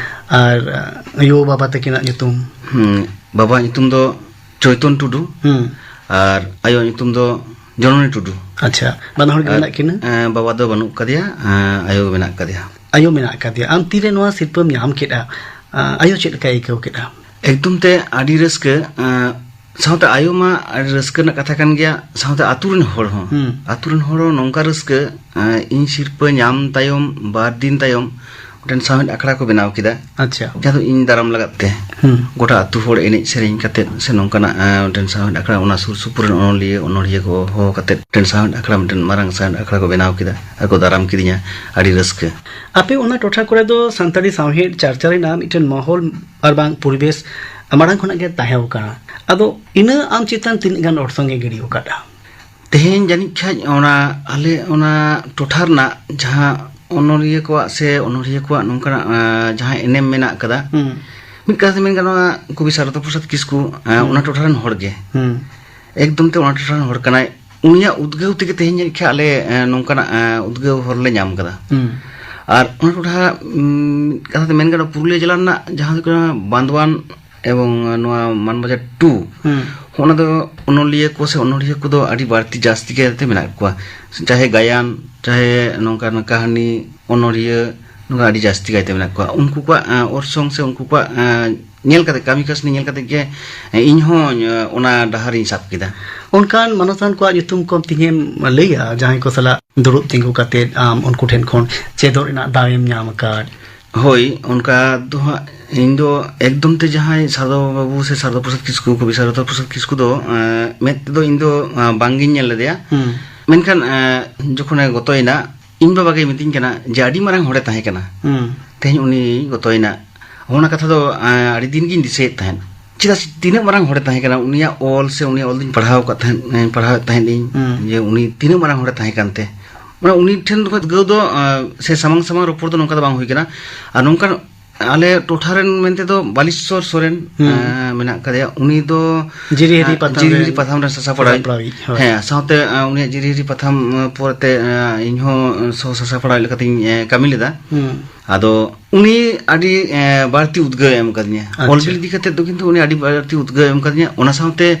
ᱟᱨ, ᱟ, ᱟᱭᱳ ᱵᱟᱵᱟ ᱛᱟᱹᱠᱤᱱᱟᱜ ᱧᱩᱛᱩᱢ? ᱦᱩᱸ, ᱵᱟᱵᱟᱣᱟᱜ ᱧᱩᱛᱩᱢ ᱫᱚ ᱪᱳᱭᱛᱚᱱ ᱴᱩᱰᱩ᱾ ᱦᱩᱸ᱾ ᱟᱨ ᱟᱭᱳᱣᱟᱜ ᱧᱩᱛᱩᱢ ᱫᱚ ᱡᱚᱱᱚᱱᱤ ᱴᱩᱰᱩ᱾ ᱟᱪᱪᱷᱟ, ᱵᱟᱱᱟ ᱦᱚᱲ ᱜᱮ ᱟᱨ, ᱢᱮᱱᱟᱜ ᱠᱤᱱᱟ? ᱮᱸ, ᱵᱟᱵᱟ ᱫᱚ ᱵᱟᱹᱱᱩᱜ ᱠᱟᱫᱮᱭᱟ, ᱮᱸ, ᱟᱭᱳ ᱢᱮᱱᱟᱜ ᱠᱟᱫᱮᱭᱟ᱾ ᱟᱭᱳ ᱢᱮᱱᱟᱜ ᱠᱟᱫᱮᱭᱟ᱾ ᱟᱢ ᱛᱤᱨᱮ ᱱᱚᱣᱟ ᱥᱤᱨᱯᱟᱹᱢ ᱧᱟᱢ ᱠᱮᱫᱟ, ᱟᱸ, ᱟᱭᱳ ᱪᱮᱫ ᱞᱮᱠᱟᱭ ᱟᱹᱭᱠᱟᱹᱣ ᱠᱮᱫᱟ? ᱮᱠᱫᱚᱢ ᱛᱮ ᱟᱹᱰᱤ ᱨᱟᱹᱥᱠᱟᱹ, ᱮᱸ, ᱥᱟᱶᱛᱮ ᱟᱭᱳ ᱢᱟ ᱟᱹᱰᱤ ᱨᱟᱹᱥᱠᱟᱹ ᱨᱮᱱᱟᱜ ᱠᱟᱛᱷᱟ ᱠᱟᱱ ᱜᱮᱭᱟ, ᱥᱟᱶᱛᱮ ᱟᱛᱳ ᱨᱮᱱ ᱦᱚᱲ ᱦᱚᱸ᱾ ᱦᱩᱸ᱾ ᱟᱛᱳ ᱨᱮᱱ ᱦᱚᱲ ᱦᱚᱸ ᱱᱚᱝᱠᱟ ᱨᱟᱹᱥᱠᱟᱹ, ᱮᱸ, ᱤᱧ ᱥᱤᱨᱯᱟᱹ ᱧᱟᱢ ᱛᱟᱭᱚᱢ, ᱵᱟᱨ ᱫᱤᱱ ᱛᱟᱭᱚᱢ, ᱢᱤᱫᱴᱮᱱ ᱥᱟᱶᱦᱮᱫ ᱟᱠᱷᱲᱟ ᱠᱚ ᱵᱮᱱᱟᱣ ᱠᱮᱫᱟ᱾ ᱟᱪᱪᱷᱟ᱾ ᱡᱟᱦᱟᱸ ᱫᱚ ᱤᱧ ᱫᱟᱨᱟᱢ ᱞᱟᱜᱟᱫ ᱛᱮ᱾ ᱦᱩᱸ᱾ ᱜᱚᱴᱟ ᱟᱛᱳ ᱦᱚᱲ ᱮᱱᱮᱡ ᱥᱮᱨᱮᱧ ᱠᱟᱛᱮᱫ ᱥᱮ ᱱᱚᱝᱠᱟᱱᱟᱜ, ᱮᱸ, ᱢᱤᱫᱴᱮᱱ ᱥᱟᱶᱦᱮᱫ ᱟᱠᱷᱲᱟ, ᱚᱱᱟ ᱥᱩᱨ ᱥᱩᱯᱩᱨ ᱨᱮᱱ ᱚᱱᱚᱞᱤᱭᱟᱹ, ᱚᱱᱚᱲᱦᱤᱭᱟᱹ ᱠᱚ ᱦᱚᱦᱚ ᱠᱟᱛᱮᱫ ᱢᱤᱫᱴᱮᱱ ᱥᱟᱶᱦᱮᱫ ᱟᱠᱷᱲᱟ, ᱢᱤᱫᱴᱮᱱ ᱢᱟᱨᱟᱝ ᱥᱟᱶᱦᱮᱫ ᱟᱠᱷᱲᱟ ᱠᱚ ᱵᱮᱱᱟᱣ ᱠᱮᱫᱟ ᱟᱨ ᱠᱚ ᱫᱟᱨᱟᱢ ᱠᱤᱫᱤᱧᱟ᱾ ᱟᱹᱰᱤ ᱨᱟᱹᱥᱠᱟᱹ᱾ ᱟᱯᱮ ᱚᱱᱟ ᱴᱚᱴᱷᱟ ᱠᱚᱨᱮ ᱫᱚ ᱥᱟᱱᱛᱟᱲᱤ ᱥᱟᱶᱦᱮᱫ ᱪᱟᱨᱪᱟ ᱨᱮᱱᱟᱜ ᱢᱤᱫᱴᱮᱱ ᱢᱚᱦᱚᱞ ᱟᱨ ᱵᱟᱝ ᱯᱚᱨᱤᱵᱮᱥ ᱢᱟᱲᱟᱝ ᱠᱷᱚᱱᱟᱜ ᱜᱮ ᱛᱟᱦᱮᱸ ᱠᱟᱱᱟ᱾ ᱟᱫᱚ ᱤᱱᱟᱹ ᱟᱢ ᱪᱮᱛᱟᱱ ᱛᱤᱱᱟᱹᱜ ᱜᱟᱱ ᱚᱨᱥᱚᱝ ᱮ ᱜᱤᱰᱤ ᱟᱠᱟᱫᱼᱟ? ᱛᱮᱦᱮᱧ ᱡᱟᱹᱱᱤᱡ ᱠᱷᱟᱡ ᱚᱱᱟ ᱟᱞᱮ ᱚᱱᱟ ᱴᱚᱴᱷᱟ ᱨᱮᱱᱟᱜ ᱡᱟᱦᱟᱸ ᱚᱱᱚᱞᱤᱭᱟᱹ ᱠᱚᱣᱟᱜ ᱥᱮ ᱚᱱᱚᱲᱦᱤᱭᱟᱹ ᱠᱚᱣᱟᱜ ᱱᱚᱝᱠᱟᱱᱟᱜ, ᱟᱸ, ᱡᱟᱦᱟᱸ ᱮᱱᱮᱢ ᱢᱮᱱᱟᱜ ᱟᱠᱟᱫᱟ, ᱦᱩᱸ᱾ ᱢᱤᱫ ᱠᱟᱛᱷᱟ ᱛᱮ ᱢᱮᱱ ᱜᱟᱱᱚᱜᱼᱟ, ᱠᱚᱵᱤ ᱥᱟᱨᱚᱫᱟ ᱯᱨᱚᱥᱟᱫᱽ ᱠᱤᱥᱠᱩ, ᱟᱸ, ᱦᱩᱸ᱾ ᱚᱱᱟ ᱴᱚᱴᱷᱟ ᱨᱮᱱ ᱦᱚᱲ ᱜᱮ᱾ ᱦᱩᱸ᱾ ᱮᱠᱫᱚᱢ ᱛᱮ ᱚᱱᱟ ᱴᱚᱴᱷᱟ ᱨᱮᱱ ᱦᱚᱲ ᱠᱟᱱᱟᱭ᱾ ᱩᱱᱤᱭᱟᱜ ᱩᱫᱽᱜᱟᱹᱣ ᱛᱮᱜᱮ ᱛᱮᱦᱮᱧ ᱡᱟᱹᱱᱤᱡ ᱠᱷᱟᱡ ᱟᱞᱮ, ᱮᱸ, ᱱᱚᱝᱠᱟᱱᱟᱜ, ᱮᱸ, ᱩᱫᱽᱜᱟᱹᱣ ᱦᱚᱨ ᱞᱮ ᱧᱟᱢ ᱠᱟᱫᱟ᱾ ᱦᱩᱸ᱾ ᱟᱨ ᱚᱱᱟ ᱴᱚᱴᱷᱟ, ᱩᱸ, ᱢᱤᱫ ᱠᱟᱛᱷᱟ ᱛᱮ ᱢᱮᱱ ᱜᱟᱱᱚᱜᱼᱟ, ᱯᱩᱨᱩᱞᱤᱭᱟᱹ ᱡᱮᱞᱟ ᱨᱮᱱᱟᱜ ᱡᱟᱦᱟᱸ ᱫᱚ ᱦᱩᱭᱩᱜ ᱠᱟᱱᱟ ᱵᱟᱸᱫᱣᱟᱱ ᱮᱵᱚᱝ ᱱᱚᱣᱟ ᱢᱟᱱᱵᱟᱡᱟᱨ ᱴᱩ, ᱦᱩᱸ᱾ ᱚᱱᱟ ᱫᱚ ᱚᱱᱚᱞᱤᱭᱟᱹ ᱠᱚ ᱥᱮ ᱚᱱᱚᱲᱦᱤᱭᱟᱹ ᱠᱚᱫᱚ ᱟᱹᱰᱤ ᱵᱟᱹᱲᱛᱤ ᱡᱟᱹᱥᱛᱤ ᱠᱟᱭᱛᱮ ᱢᱮᱱᱟᱜ ᱠᱚᱣᱟ᱾ ᱪᱟᱦᱮ ᱜᱟᱭᱟᱱ, ᱪᱟᱦᱮ ᱱᱚᱝᱠᱟᱱ ᱠᱟᱹᱦᱱᱤ, ᱚᱱᱚᱲᱦᱤᱭᱟᱹ, ᱱᱚᱝᱠᱟ ᱟᱹᱰᱤ ᱡᱟᱹᱥᱛᱤ ᱠᱟᱭᱛᱮ ᱢᱮᱱᱟᱜ ᱠᱚᱣᱟ᱾ ᱩᱱᱠᱩ ᱠᱚᱣᱟᱜ, ᱮᱸ, ᱚᱨᱥᱚᱝ ᱥᱮ ᱩᱱᱠᱩ ᱠᱚᱣᱟᱜ, ᱮᱸ, ᱧᱮᱞ ᱠᱟᱛᱮ, ᱠᱟᱹᱢᱤ ᱠᱟᱹᱥᱱᱤ ᱧᱮᱞ ᱠᱟᱛᱮ ᱜᱮ, ᱮᱸ, ᱤᱧ ᱦᱚᱸ, ᱮᱸ, ᱚᱱᱟ ᱰᱟᱦᱟᱨᱤᱧ ᱥᱟᱵ ᱠᱮᱫᱟ᱾ ᱚᱱᱠᱟᱱ ᱢᱟᱱᱚᱛᱟᱱ ᱠᱚᱣᱟᱜ ᱧᱩᱛᱩᱢ ᱠᱚᱢ ᱛᱤᱧᱮᱢ ᱞᱟᱹᱭᱟ, ᱡᱟᱦᱟᱸᱭ ᱠᱚ ᱥᱟᱞᱟᱜ ᱫᱩᱲᱩᱵ ᱛᱤᱸᱜᱩ ᱠᱟᱛᱮ ᱟᱢ ᱩᱱᱠᱩ ᱴᱷᱮᱱ ᱠᱷᱚᱱ ᱪᱮᱫᱚᱜ ᱨᱮᱱᱟᱜ ᱫᱟᱣᱮᱢ ᱧᱟᱢ ᱟᱠᱟᱫ? ᱦᱳᱭ, ᱚᱱᱠᱟ ᱫᱚ ᱦᱟᱸᱜ ᱤᱧ ᱫᱚ ᱮᱠᱫᱚᱢ ᱛᱮ ᱡᱟᱦᱟᱸᱭ ᱥᱟᱨᱚᱫᱟ ᱵᱟᱹᱵᱩ ᱥᱮ ᱥᱟᱨᱚᱫᱟ ᱯᱨᱚᱥᱟᱫᱽ ᱠᱤᱥᱠᱩ, ᱠᱚᱵᱤ ᱥᱟᱨᱚᱫᱟ ᱯᱨᱚᱥᱟᱫᱽ ᱠᱤᱥᱠᱩ ᱫᱚ, ᱮᱸ, ᱢᱮᱫ ᱛᱮᱫᱚ ᱤᱧ ᱫᱚ, ᱮᱸ, ᱵᱟᱝᱜᱤᱧ ᱧᱮᱞ ᱞᱮᱫᱮᱭᱟ᱾ ᱦᱩᱸ᱾ ᱢᱮᱱᱠᱷᱟᱱ, ᱮᱸ, ᱡᱚᱠᱷᱚᱱᱮ ᱜᱚᱛᱚᱭᱮᱱᱟ, ᱤᱧ ᱵᱟᱵᱟ ᱜᱮᱭ ᱢᱤᱛᱟᱹᱧ ᱠᱟᱱᱟ ᱡᱮ ᱟᱹᱰᱤ ᱢᱟᱨᱟᱝ ᱦᱚᱲᱮ ᱛᱟᱦᱮᱸ ᱠᱟᱱᱟ᱾ ᱦᱩᱸ᱾ ᱛᱮᱦᱮᱧ ᱩᱱᱤ ᱜᱚᱛᱚᱭᱮᱱᱟ᱾ ᱚᱱᱟ ᱠᱟᱛᱷᱟ ᱫᱚ, ᱮᱸ, ᱟᱹᱰᱤ ᱫᱤᱱ ᱜᱤᱧ ᱫᱤᱥᱟᱹᱭᱮᱫ ᱛᱟᱦᱮᱸᱫ᱾ ᱪᱮᱫᱟᱜ ᱥᱮ ᱛᱤᱱᱟᱹᱜ ᱢᱟᱨᱟᱝ ᱦᱚᱲᱮ ᱛᱟᱦᱮᱸ ᱠᱟᱱᱟ, ᱩᱱᱤᱭᱟᱜ ᱚᱞ ᱥᱮ ᱩᱱᱤᱭᱟᱜ ᱚᱞ ᱫᱚᱧ ᱯᱟᱲᱦᱟᱣ ᱟᱠᱟᱫ ᱛᱟᱦᱮᱸᱫ, ᱮᱸ, ᱯᱟᱲᱦᱟᱣᱮᱫ ᱛᱟᱦᱮᱸᱫ ᱤᱧ, ᱦᱩᱸ᱾ ᱡᱮ ᱩᱱᱤ ᱛᱤᱱᱟᱹᱜ ᱢᱟᱨᱟᱝ ᱦᱚᱲᱮ ᱛᱟᱦᱮᱸ ᱠᱟᱱᱛᱮ᱾ ᱢᱟᱱᱮ ᱩᱱᱤ ᱴᱷᱮᱱ ᱫᱚ ᱜᱟᱹᱣ ᱫᱚ, ᱮᱸ, ᱥᱮ ᱥᱟᱢᱟᱝ ᱥᱟᱢᱟᱝ ᱨᱚᱯᱚᱲ ᱫᱚ ᱱᱚᱝᱠᱟ ᱫᱚ ᱵᱟᱝ ᱦᱩᱭ ᱠᱟᱱᱟ᱾ ᱟᱨ ᱱᱚᱝᱠᱟᱱ ᱟᱞᱮ ᱴᱚᱴᱷᱟ ᱨᱮᱱ ᱢᱮᱱᱛᱮ ᱫᱚ ᱵᱟᱞᱤᱥᱚᱨ ᱥᱚᱨᱮᱱ, ᱦᱩᱸ᱾ ᱮᱸ, ᱢᱮᱱᱟᱜ ᱟᱠᱟᱫᱮᱭᱟ᱾ ᱩᱱᱤ ᱫᱚ, ᱡᱤᱨᱤᱦᱤᱨᱤ ᱮᱸ, ᱯᱟᱛᱷᱟᱢ ᱡᱤᱨᱤᱦᱤᱨᱤ ᱨᱮᱱ ᱯᱟᱛᱷᱟᱢ ᱨᱮᱱ ᱥᱟᱥᱟᱯᱲᱟᱣᱤᱡ᱾ ᱥᱟᱥᱟᱯᱲᱟᱣᱤᱡ, ᱦᱳᱭ᱾ ᱦᱮᱸ, ᱥᱟᱶᱛᱮ, ᱮᱸ, ᱩᱱᱤᱭᱟᱜ ᱡᱤᱨᱤᱦᱤᱨᱤ ᱯᱟᱛᱷᱟᱢ, ᱮᱸ, ᱯᱚᱨᱮᱛᱮ, ᱮᱸ, ᱤᱧᱦᱚᱸ ᱥᱚᱦ ᱥᱟᱥᱟᱯᱲᱟᱣᱤᱡ ᱞᱮᱠᱟᱛᱤᱧ, ᱮᱸ, ᱠᱟᱹᱢᱤ ᱞᱮᱫᱟ᱾ ᱦᱩᱸ᱾ ᱟᱫᱚ ᱩᱱᱤ ᱟᱹᱰᱤ, ᱮ, ᱵᱟᱹᱲᱛᱤ ᱩᱫᱽᱜᱟᱹᱣ ᱮ ᱮᱢ ᱟᱠᱟᱫᱤᱧᱟ᱾ ᱟᱪᱪᱷᱟ᱾ ᱚᱞ ᱵᱤᱞ ᱤᱫᱤ ᱠᱟᱛᱮᱫ ᱫᱚ ᱠᱤᱱᱛᱩ ᱩᱱᱤ ᱟᱹᱰᱤ ᱵᱟᱹᱲᱛᱤ ᱩᱫᱽᱜᱟᱹᱣ ᱮ ᱮᱢ ᱟᱠᱟᱫᱤᱧᱟ᱾ ᱚᱱᱟ ᱥᱟᱶᱛᱮ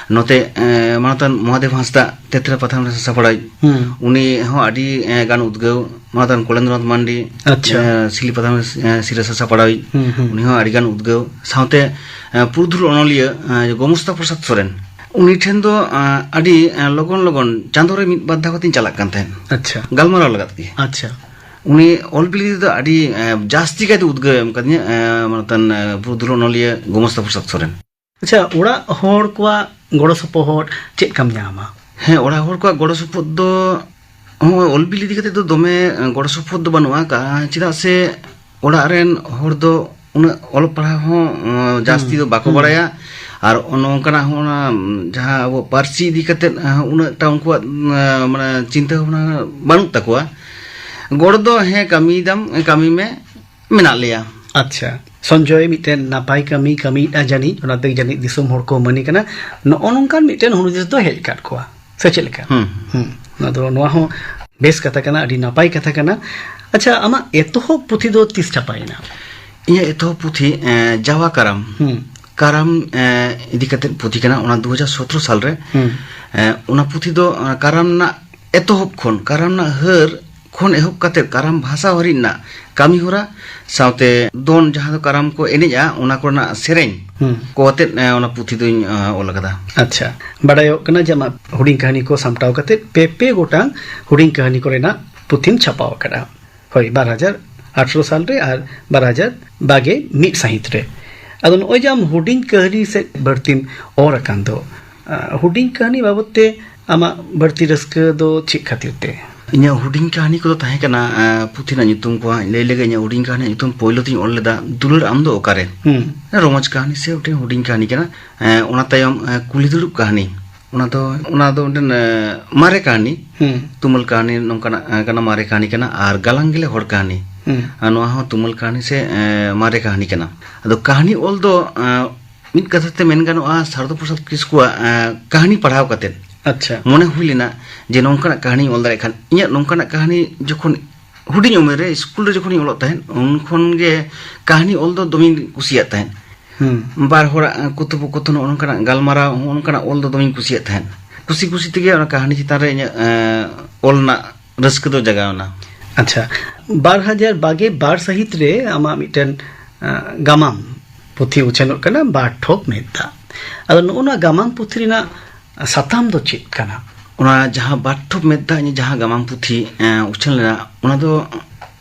ᱱᱚᱛᱮ, ᱮ, ᱢᱟᱱᱚᱛᱟᱱ ᱢᱚᱦᱟᱫᱮᱵ ᱦᱟᱸᱥᱫᱟ ᱛᱮᱛᱨᱮ ᱯᱟᱛᱷᱟᱢ ᱨᱮ ᱥᱟᱥᱟᱯᱲᱟᱣᱤᱡ, ᱦᱩᱸ᱾ ᱩᱱᱤ ᱦᱚᱸ ᱟᱹᱰᱤ, ᱮ, ᱜᱟᱱ ᱩᱫᱽᱜᱟᱹᱣ᱾ ᱢᱟᱱᱚᱛᱟᱱ ᱠᱚᱞᱮᱱᱫᱨᱚᱱᱟᱛᱷ ᱢᱟᱱᱰᱤ, ᱟᱪᱪᱷᱟ᱾ ᱮ, ᱥᱤᱞᱤ ᱯᱟᱛᱷᱟᱢ ᱨᱮ, ᱮ, ᱥᱤᱨᱟᱹ ᱥᱟᱥᱟᱯᱲᱟᱣᱤᱡ, ᱦᱩᱸ, ᱦᱩᱸ᱾ ᱩᱱᱤ ᱦᱚᱸ ᱟᱹᱰᱤ ᱜᱟᱱ ᱩᱫᱽᱜᱟᱹᱣ᱾ ᱥᱟᱶᱛᱮ, ᱮ, ᱯᱩᱨᱩᱫᱷᱩᱞ ᱚᱱᱚᱞᱤᱭᱟᱹ, ᱮ, ᱜᱳᱢᱚᱥᱛᱟ ᱯᱨᱚᱥᱟᱫᱽ ᱥᱚᱨᱮᱱ, ᱩᱱᱤ ᱴᱷᱮᱱ ᱫᱚ, ᱮ, ᱟᱹᱰᱤ, ᱮ, ᱞᱚᱜᱚᱱ ᱞᱚᱜᱚᱱ ᱪᱟᱸᱫᱳ ᱨᱮ ᱢᱤᱫ ᱵᱟᱨ ᱫᱷᱟᱣ ᱠᱟᱛᱮᱧ ᱪᱟᱞᱟᱜ ᱠᱟᱱ ᱛᱟᱦᱮᱸᱫ᱾ ᱟᱪᱪᱷᱟ᱾ ᱜᱟᱞᱢᱟᱨᱟᱣ ᱞᱟᱜᱟᱫ ᱜᱮ᱾ ᱟᱪᱪᱷᱟ᱾ ᱩᱱᱤ ᱚᱞ ᱵᱤᱞ ᱨᱮᱫᱚ ᱟᱹᱰᱤ, ᱮ, ᱡᱟᱹᱥᱛᱤ ᱠᱟᱭᱛᱮ ᱩᱫᱽᱜᱟᱹᱣ ᱮ ᱮᱢ ᱠᱟᱫᱤᱧᱟ, ᱮ, ᱢᱟᱱᱚᱛᱟᱱ, ᱮ, ᱯᱩᱨᱩᱫᱷᱩᱞ ᱚᱱᱚᱞᱤᱭᱟᱹ ᱜᱳᱢᱚᱥᱛᱟ ᱯᱨᱚᱥᱟᱫᱽ ᱥᱚᱨᱮᱱ᱾ ᱟᱪᱪᱷᱟ, ᱚᱲᱟᱜ ᱦᱚᱲ ᱠᱚᱣᱟᱜ ᱜᱚᱲᱚ ᱥᱚᱯᱚᱦᱚᱫ ᱪᱮᱫ ᱠᱟᱢ ᱧᱟᱢᱟ? ᱦᱮᱸ, ᱚᱲᱟᱜ ᱦᱚᱲ ᱠᱚᱣᱟᱜ ᱜᱚᱲᱚ ᱥᱚᱯᱚᱦᱚᱫ ᱫᱚ, ᱦᱚᱸ, ᱚᱞ ᱵᱤᱞ ᱤᱫᱤ ᱠᱟᱛᱮᱫ ᱫᱚ ᱫᱚᱢᱮ, ᱮ, ᱜᱚᱲᱚ ᱥᱚᱯᱚᱦᱚᱫ ᱫᱚ ᱵᱟᱹᱱᱩᱜᱼᱟ, ᱠᱟ-, ᱪᱮᱫᱟᱜ ᱥᱮ ᱚᱲᱟᱜ ᱨᱮᱱ ᱦᱚᱲ ᱫᱚ ᱩᱱᱟᱹᱜ ᱚᱞᱚᱜ ᱯᱟᱲᱦᱟᱣ ᱦᱚᱸ, ᱮ, ᱡᱟᱹᱥᱛᱤ ᱦᱩᱸ, ᱫᱚ ᱵᱟᱠᱚ ᱦᱩᱸ᱾ ᱵᱟᱲᱟᱭᱟ᱾ ᱟᱨ ᱱᱚᱝᱠᱟᱱᱟᱜ ᱦᱚᱸ ᱚᱱᱟ, ᱡᱟᱦᱟᱸ ᱟᱵᱚ ᱯᱟᱹᱨᱥᱤ ᱤᱫᱤ ᱠᱟᱛᱮᱫ, ᱮ, ᱩᱱᱟᱹᱜ ᱴᱟ ᱩᱱᱠᱩᱣᱟᱜ, ᱮ, ᱢᱟᱱᱮ ᱪᱤᱱᱛᱟᱹ ᱵᱷᱟᱵᱽᱱᱟ ᱵᱟᱹᱱᱩᱜ ᱛᱟᱠᱚᱣᱟ᱾ ᱜᱚᱲᱚ ᱫᱚ, ᱦᱮᱸ, ᱠᱟᱹᱢᱤᱭᱮᱫᱟᱢ, ᱠᱟᱹᱢᱤ ᱢᱮ, ᱢᱮᱱᱟᱜ ᱞᱮᱭᱟ᱾ ᱟᱪᱪᱷᱟ, ᱥᱚᱧᱡᱚᱭ ᱢᱤᱫᱴᱮᱱ ᱱᱟᱯᱟᱭ ᱠᱟᱹᱢᱤ ᱠᱟᱹᱢᱤᱭᱮᱫᱼᱟ ᱡᱟᱹᱱᱤᱡ, ᱚᱱᱟᱛᱮ ᱡᱟᱹᱱᱤᱡ ᱫᱤᱥᱚᱢ ᱦᱚᱲ ᱠᱚ ᱢᱟᱹᱱᱤ ᱠᱟᱱᱟ, ᱱᱚᱜᱼᱚ ᱱᱚᱝᱠᱟᱱ ᱢᱤᱫᱴᱮᱱ ᱦᱩᱫᱤᱥ ᱫᱚ ᱦᱮᱡ ᱟᱠᱟᱫ ᱠᱚᱣᱟ, ᱥᱮ ᱪᱮᱫ ᱞᱮᱠᱟ? ᱦᱩᱸ᱾ ᱦᱩᱸ, ᱱᱚᱣᱟ ᱫᱚ, ᱱᱚᱣᱟ ᱦᱚᱸ ᱵᱮᱥ ᱠᱟᱛᱷᱟ ᱠᱟᱱᱟ, ᱟᱹᱰᱤ ᱱᱟᱯᱟᱭ ᱠᱟᱛᱷᱟ ᱠᱟᱱᱟ᱾ ᱟᱪᱪᱷᱟ, ᱟᱢᱟᱜ ᱮᱛᱚᱦᱚᱵ ᱯᱩᱛᱷᱤ ᱫᱚ ᱛᱤᱥ ᱪᱷᱟᱯᱟᱭᱮᱱᱟ? ᱤᱧᱟᱹᱜ ᱮᱛᱚᱦᱚᱵ ᱯᱩᱛᱷᱤ, ᱮᱸ, ᱡᱟᱣᱟ ᱠᱟᱨᱟᱢ᱾ ᱦᱩᱸ᱾ ᱠᱟᱨᱟᱢ, ᱮᱸ, ᱤᱫᱤ ᱠᱟᱛᱮᱫ ᱯᱩᱛᱷᱤ ᱠᱟᱱᱟ, ᱚᱱᱟ ᱫᱩ ᱦᱟᱡᱟᱨ ᱥᱚᱛᱨᱚ ᱥᱟᱞ ᱨᱮ᱾ ᱦᱩᱸ᱾ ᱮᱸ, ᱚᱱᱟ ᱯᱩᱛᱷᱤ ᱫᱚ, ᱮᱸ, ᱠᱟᱨᱟᱢ ᱨᱮᱱᱟᱜ ᱮᱛᱚᱦᱚᱵ ᱠᱷᱚᱱ, ᱠᱟᱨᱟᱢ ᱨᱮᱱᱟᱜ ᱦᱟᱹᱨ ᱠᱷᱚᱱ ᱮᱦᱚᱵ ᱠᱟᱛᱮᱫ ᱠᱟᱨᱟᱢ ᱵᱷᱟᱥᱟᱣ ᱦᱟᱹᱨᱤᱡ ᱨᱮᱱᱟᱜ ᱠᱟᱹᱢᱤ ᱦᱚᱨᱟ ᱥᱟᱶᱛᱮ ᱫᱚᱱ, ᱡᱟᱦᱟᱸ ᱫᱚ ᱠᱟᱨᱟᱢ ᱠᱚ ᱮᱱᱮᱡᱼᱟ, ᱚᱱᱟ ᱠᱚᱨᱮᱱᱟᱜ ᱥᱮᱨᱮᱧ ᱦᱩᱸ᱾ ᱠᱚ ᱟᱛᱮᱫ, ᱮᱸ, ᱚᱱᱟ ᱯᱩᱛᱷᱤ ᱫᱚᱧ, ᱮᱸ, ᱚᱞ ᱟᱠᱟᱫᱟ᱾ ᱟᱪᱪᱷᱟ, ᱵᱟᱰᱟᱭᱚᱜ ᱠᱟᱱᱟ ᱡᱮ ᱟᱢᱟᱜ ᱦᱩᱰᱤᱧ ᱠᱟᱹᱦᱱᱤ ᱠᱚ ᱥᱟᱢᱴᱟᱣ ᱠᱟᱛᱮᱫ ᱯᱮ, ᱯᱮ ᱜᱚᱴᱟᱝ ᱦᱩᱰᱤᱧ ᱠᱟᱹᱦᱱᱤ ᱠᱚᱨᱮᱱᱟᱜ ᱯᱩᱛᱷᱤᱢ ᱪᱷᱟᱯᱟᱣ ᱟᱠᱟᱫᱟ᱾ ᱦᱳᱭ, ᱵᱟᱨ ᱦᱟᱡᱟᱨ ᱟᱴᱷᱨᱚ ᱥᱟᱞ ᱨᱮ ᱟᱨ ᱵᱟᱨ ᱦᱟᱡᱟᱨ ᱵᱟᱜᱮ ᱢᱤᱫ ᱥᱟᱹᱦᱤᱛ ᱨᱮ᱾ ᱟᱫᱚ ᱱᱚᱜᱼᱚᱭ ᱡᱮ ᱟᱢ ᱦᱩᱰᱤᱧ ᱠᱟᱹᱦᱱᱤ ᱥᱮᱫ ᱵᱟᱹᱲᱛᱤᱢ ᱚᱨ ᱟᱠᱟᱱ ᱫᱚ, ᱟ, ᱦᱩᱰᱤᱧ ᱠᱟᱹᱦᱱᱤ ᱵᱟᱵᱚᱫ ᱛᱮ ᱟᱢᱟᱜ ᱵᱟᱹᱲᱛᱤ ᱨᱟᱹᱥᱠᱟᱹ ᱫᱚ ᱪᱮᱫ ᱠᱷᱟᱹᱛᱤᱨ ᱛᱮ? ᱤᱧᱟᱹᱜ ᱦᱩᱰᱤᱧ ᱠᱟᱹᱦᱱᱤ ᱠᱚᱫᱚ ᱛᱟᱦᱮᱸ ᱠᱟᱱᱟ, ᱟ, ᱯᱩᱛᱷᱤ ᱨᱮᱱᱟᱜ ᱧᱩᱛᱩᱢ ᱠᱚ ᱦᱟᱸᱜ ᱞᱟᱹᱭ ᱞᱮᱜᱮ᱾ ᱤᱧᱟᱹᱜ ᱦᱩᱰᱤᱧ ᱠᱟᱹᱦᱱᱤ ᱧᱩᱛᱩᱢ ᱯᱳᱭᱞᱳ ᱛᱤᱧ ᱚᱞ ᱞᱮᱫᱟ ᱫᱩᱞᱟᱹᱲ ᱟᱢ ᱫᱚ ᱚᱠᱟᱨᱮ᱾ ᱦᱩᱸ᱾ ᱨᱚᱢᱚᱡᱽ ᱠᱟᱹᱦᱱᱤ ᱥᱮ ᱢᱤᱫᱴᱮᱱ ᱦᱩᱰᱤᱧ ᱠᱟᱹᱦᱱᱤ ᱠᱟᱱᱟ᱾ ᱮ, ᱚᱱᱟ ᱛᱟᱭᱚᱢ, ᱮ, ᱠᱩᱞᱦᱤ ᱫᱩᱲᱩᱵ ᱠᱟᱹᱦᱱᱤ᱾ ᱚᱱᱟ ᱫᱚ, ᱚᱱᱟ ᱫᱚ ᱢᱤᱫᱴᱮᱱ, ᱮ, ᱢᱟᱨᱮ ᱠᱟᱹᱦᱱᱤ, ᱦᱩᱸ᱾ ᱛᱩᱢᱟᱹᱞ ᱠᱟᱹᱦᱱᱤ ᱱᱚᱝᱠᱟᱱᱟᱜ, ᱮ, ᱠᱟᱱᱟ, ᱢᱟᱨᱮ ᱠᱟᱹᱦᱱᱤ ᱠᱟᱱᱟ᱾ ᱟᱨ ᱜᱟᱞᱟᱝ ᱜᱮᱞᱮ ᱦᱚᱲ ᱠᱟᱹᱦᱱᱤ᱾ ᱦᱩᱸ᱾ ᱟᱨ ᱱᱚᱣᱟ ᱦᱚᱸ ᱛᱩᱢᱟᱹᱞ ᱠᱟᱹᱦᱱᱤ ᱥᱮ, ᱮ, ᱢᱟᱨᱮ ᱠᱟᱹᱦᱱᱤ ᱠᱟᱱᱟ᱾ ᱟᱫᱚ ᱠᱟᱹᱦᱱᱤ ᱚᱞ ᱫᱚ, ᱮ, ᱢᱤᱫ ᱠᱟᱛᱷᱟ ᱛᱮ ᱢᱮᱱ ᱜᱟᱱᱚᱜᱼᱟ, ᱥᱟᱨᱚᱫᱟ ᱯᱨᱚᱥᱟᱫᱽ ᱠᱤᱥᱠᱩᱣᱟᱜ, ᱮ, ᱠᱟᱹᱦᱱᱤ ᱯᱟᱲᱦᱟᱣ ᱠᱟᱛᱮᱫ ᱟᱪᱪᱷᱟ᱾ ᱢᱚᱱᱮ ᱦᱩᱭ ᱞᱮᱱᱟ ᱡᱮ ᱱᱚᱝᱠᱟᱱᱟᱜ ᱠᱟᱹᱦᱱᱤᱧ ᱚᱞ ᱫᱟᱲᱮᱭᱟᱜ ᱠᱷᱟᱱ᱾ ᱤᱧᱟᱹᱜ ᱱᱚᱝᱠᱟᱱᱟᱜ ᱠᱟᱹᱦᱱᱤ ᱡᱚᱠᱷᱚᱱ ᱦᱩᱰᱤᱧ ᱩᱢᱮᱨ ᱨᱮ ᱥᱠᱩᱞ ᱨᱮ ᱡᱚᱠᱷᱚᱱᱤᱧ ᱚᱞᱚᱜ ᱛᱟᱦᱮᱸᱫ, ᱩᱱ ᱠᱷᱚᱱ ᱜᱮ ᱠᱟᱹᱦᱱᱤ ᱚᱞ ᱫᱚ ᱫᱚᱢᱮᱧ ᱠᱩᱥᱤᱭᱟᱜ ᱛᱟᱦᱮᱸᱫ᱾ ᱦᱩᱸ᱾ ᱵᱟᱨ ᱦᱚᱲᱟᱜ ᱠᱩᱛᱩᱯᱩᱠᱚᱛᱷᱚᱱ, ᱱᱚᱜᱼᱚ ᱱᱚᱝᱠᱟᱱᱟᱜ ᱜᱟᱞᱢᱟᱨᱟᱣ, ᱱᱚᱜᱼᱚ ᱱᱚᱝᱠᱟᱱᱟᱜ ᱚᱞ ᱫᱚ ᱫᱚᱢᱮᱧ ᱠᱩᱥᱤᱭᱟᱜ ᱛᱟᱦᱮᱸᱫ᱾ ᱠᱩᱥᱤ ᱠᱩᱥᱤ ᱛᱮᱜᱮ ᱚᱱᱟ ᱠᱟᱹᱦᱱᱤ ᱪᱮᱛᱟᱱ ᱨᱮ ᱤᱧᱟᱹᱜ, ᱮᱸ, ᱚᱞ ᱨᱮᱱᱟᱜ ᱨᱟᱹᱥᱠᱟᱹ ᱫᱚ ᱡᱟᱜᱟᱣ ᱮᱱᱟ᱾ ᱟᱪᱪᱷᱟ, ᱵᱟᱨ ᱦᱟᱡᱟᱨ ᱵᱟᱜᱮ ᱵᱟᱨ ᱥᱟᱹᱦᱤᱛ ᱨᱮ ᱟᱢᱟᱜ ᱢᱤᱫᱴᱮᱱ, ᱮᱸ, ᱜᱟᱢᱟᱢ ᱯᱩᱛᱷᱤ ᱩᱪᱷᱟᱹᱱᱚᱜ ᱠᱟᱱᱟ, ᱵᱟᱨ ᱴᱷᱚᱯ ᱢᱮᱫ ᱫᱟᱜ᱾ ᱟᱫᱚ ᱱᱚᱜᱼᱚ ᱱᱚᱣᱟ ᱜᱟᱢᱟᱢ ᱯᱩᱛᱷᱤ ᱨᱮᱱᱟᱜ ᱥᱟᱛᱟᱢ ᱫᱚ ᱪᱮᱫ ᱠᱟᱱᱟ? ᱚᱱᱟ ᱡᱟᱦᱟᱸ ᱵᱟᱨ ᱴᱷᱚᱯ ᱢᱮᱫ ᱫᱟᱜ ᱡᱟᱦᱟᱸ ᱜᱟᱢᱟᱢ ᱯᱩᱛᱷᱤ, ᱮᱸ, ᱩᱪᱷᱟᱹᱱ ᱞᱮᱱᱟ, ᱚᱱᱟ ᱫᱚ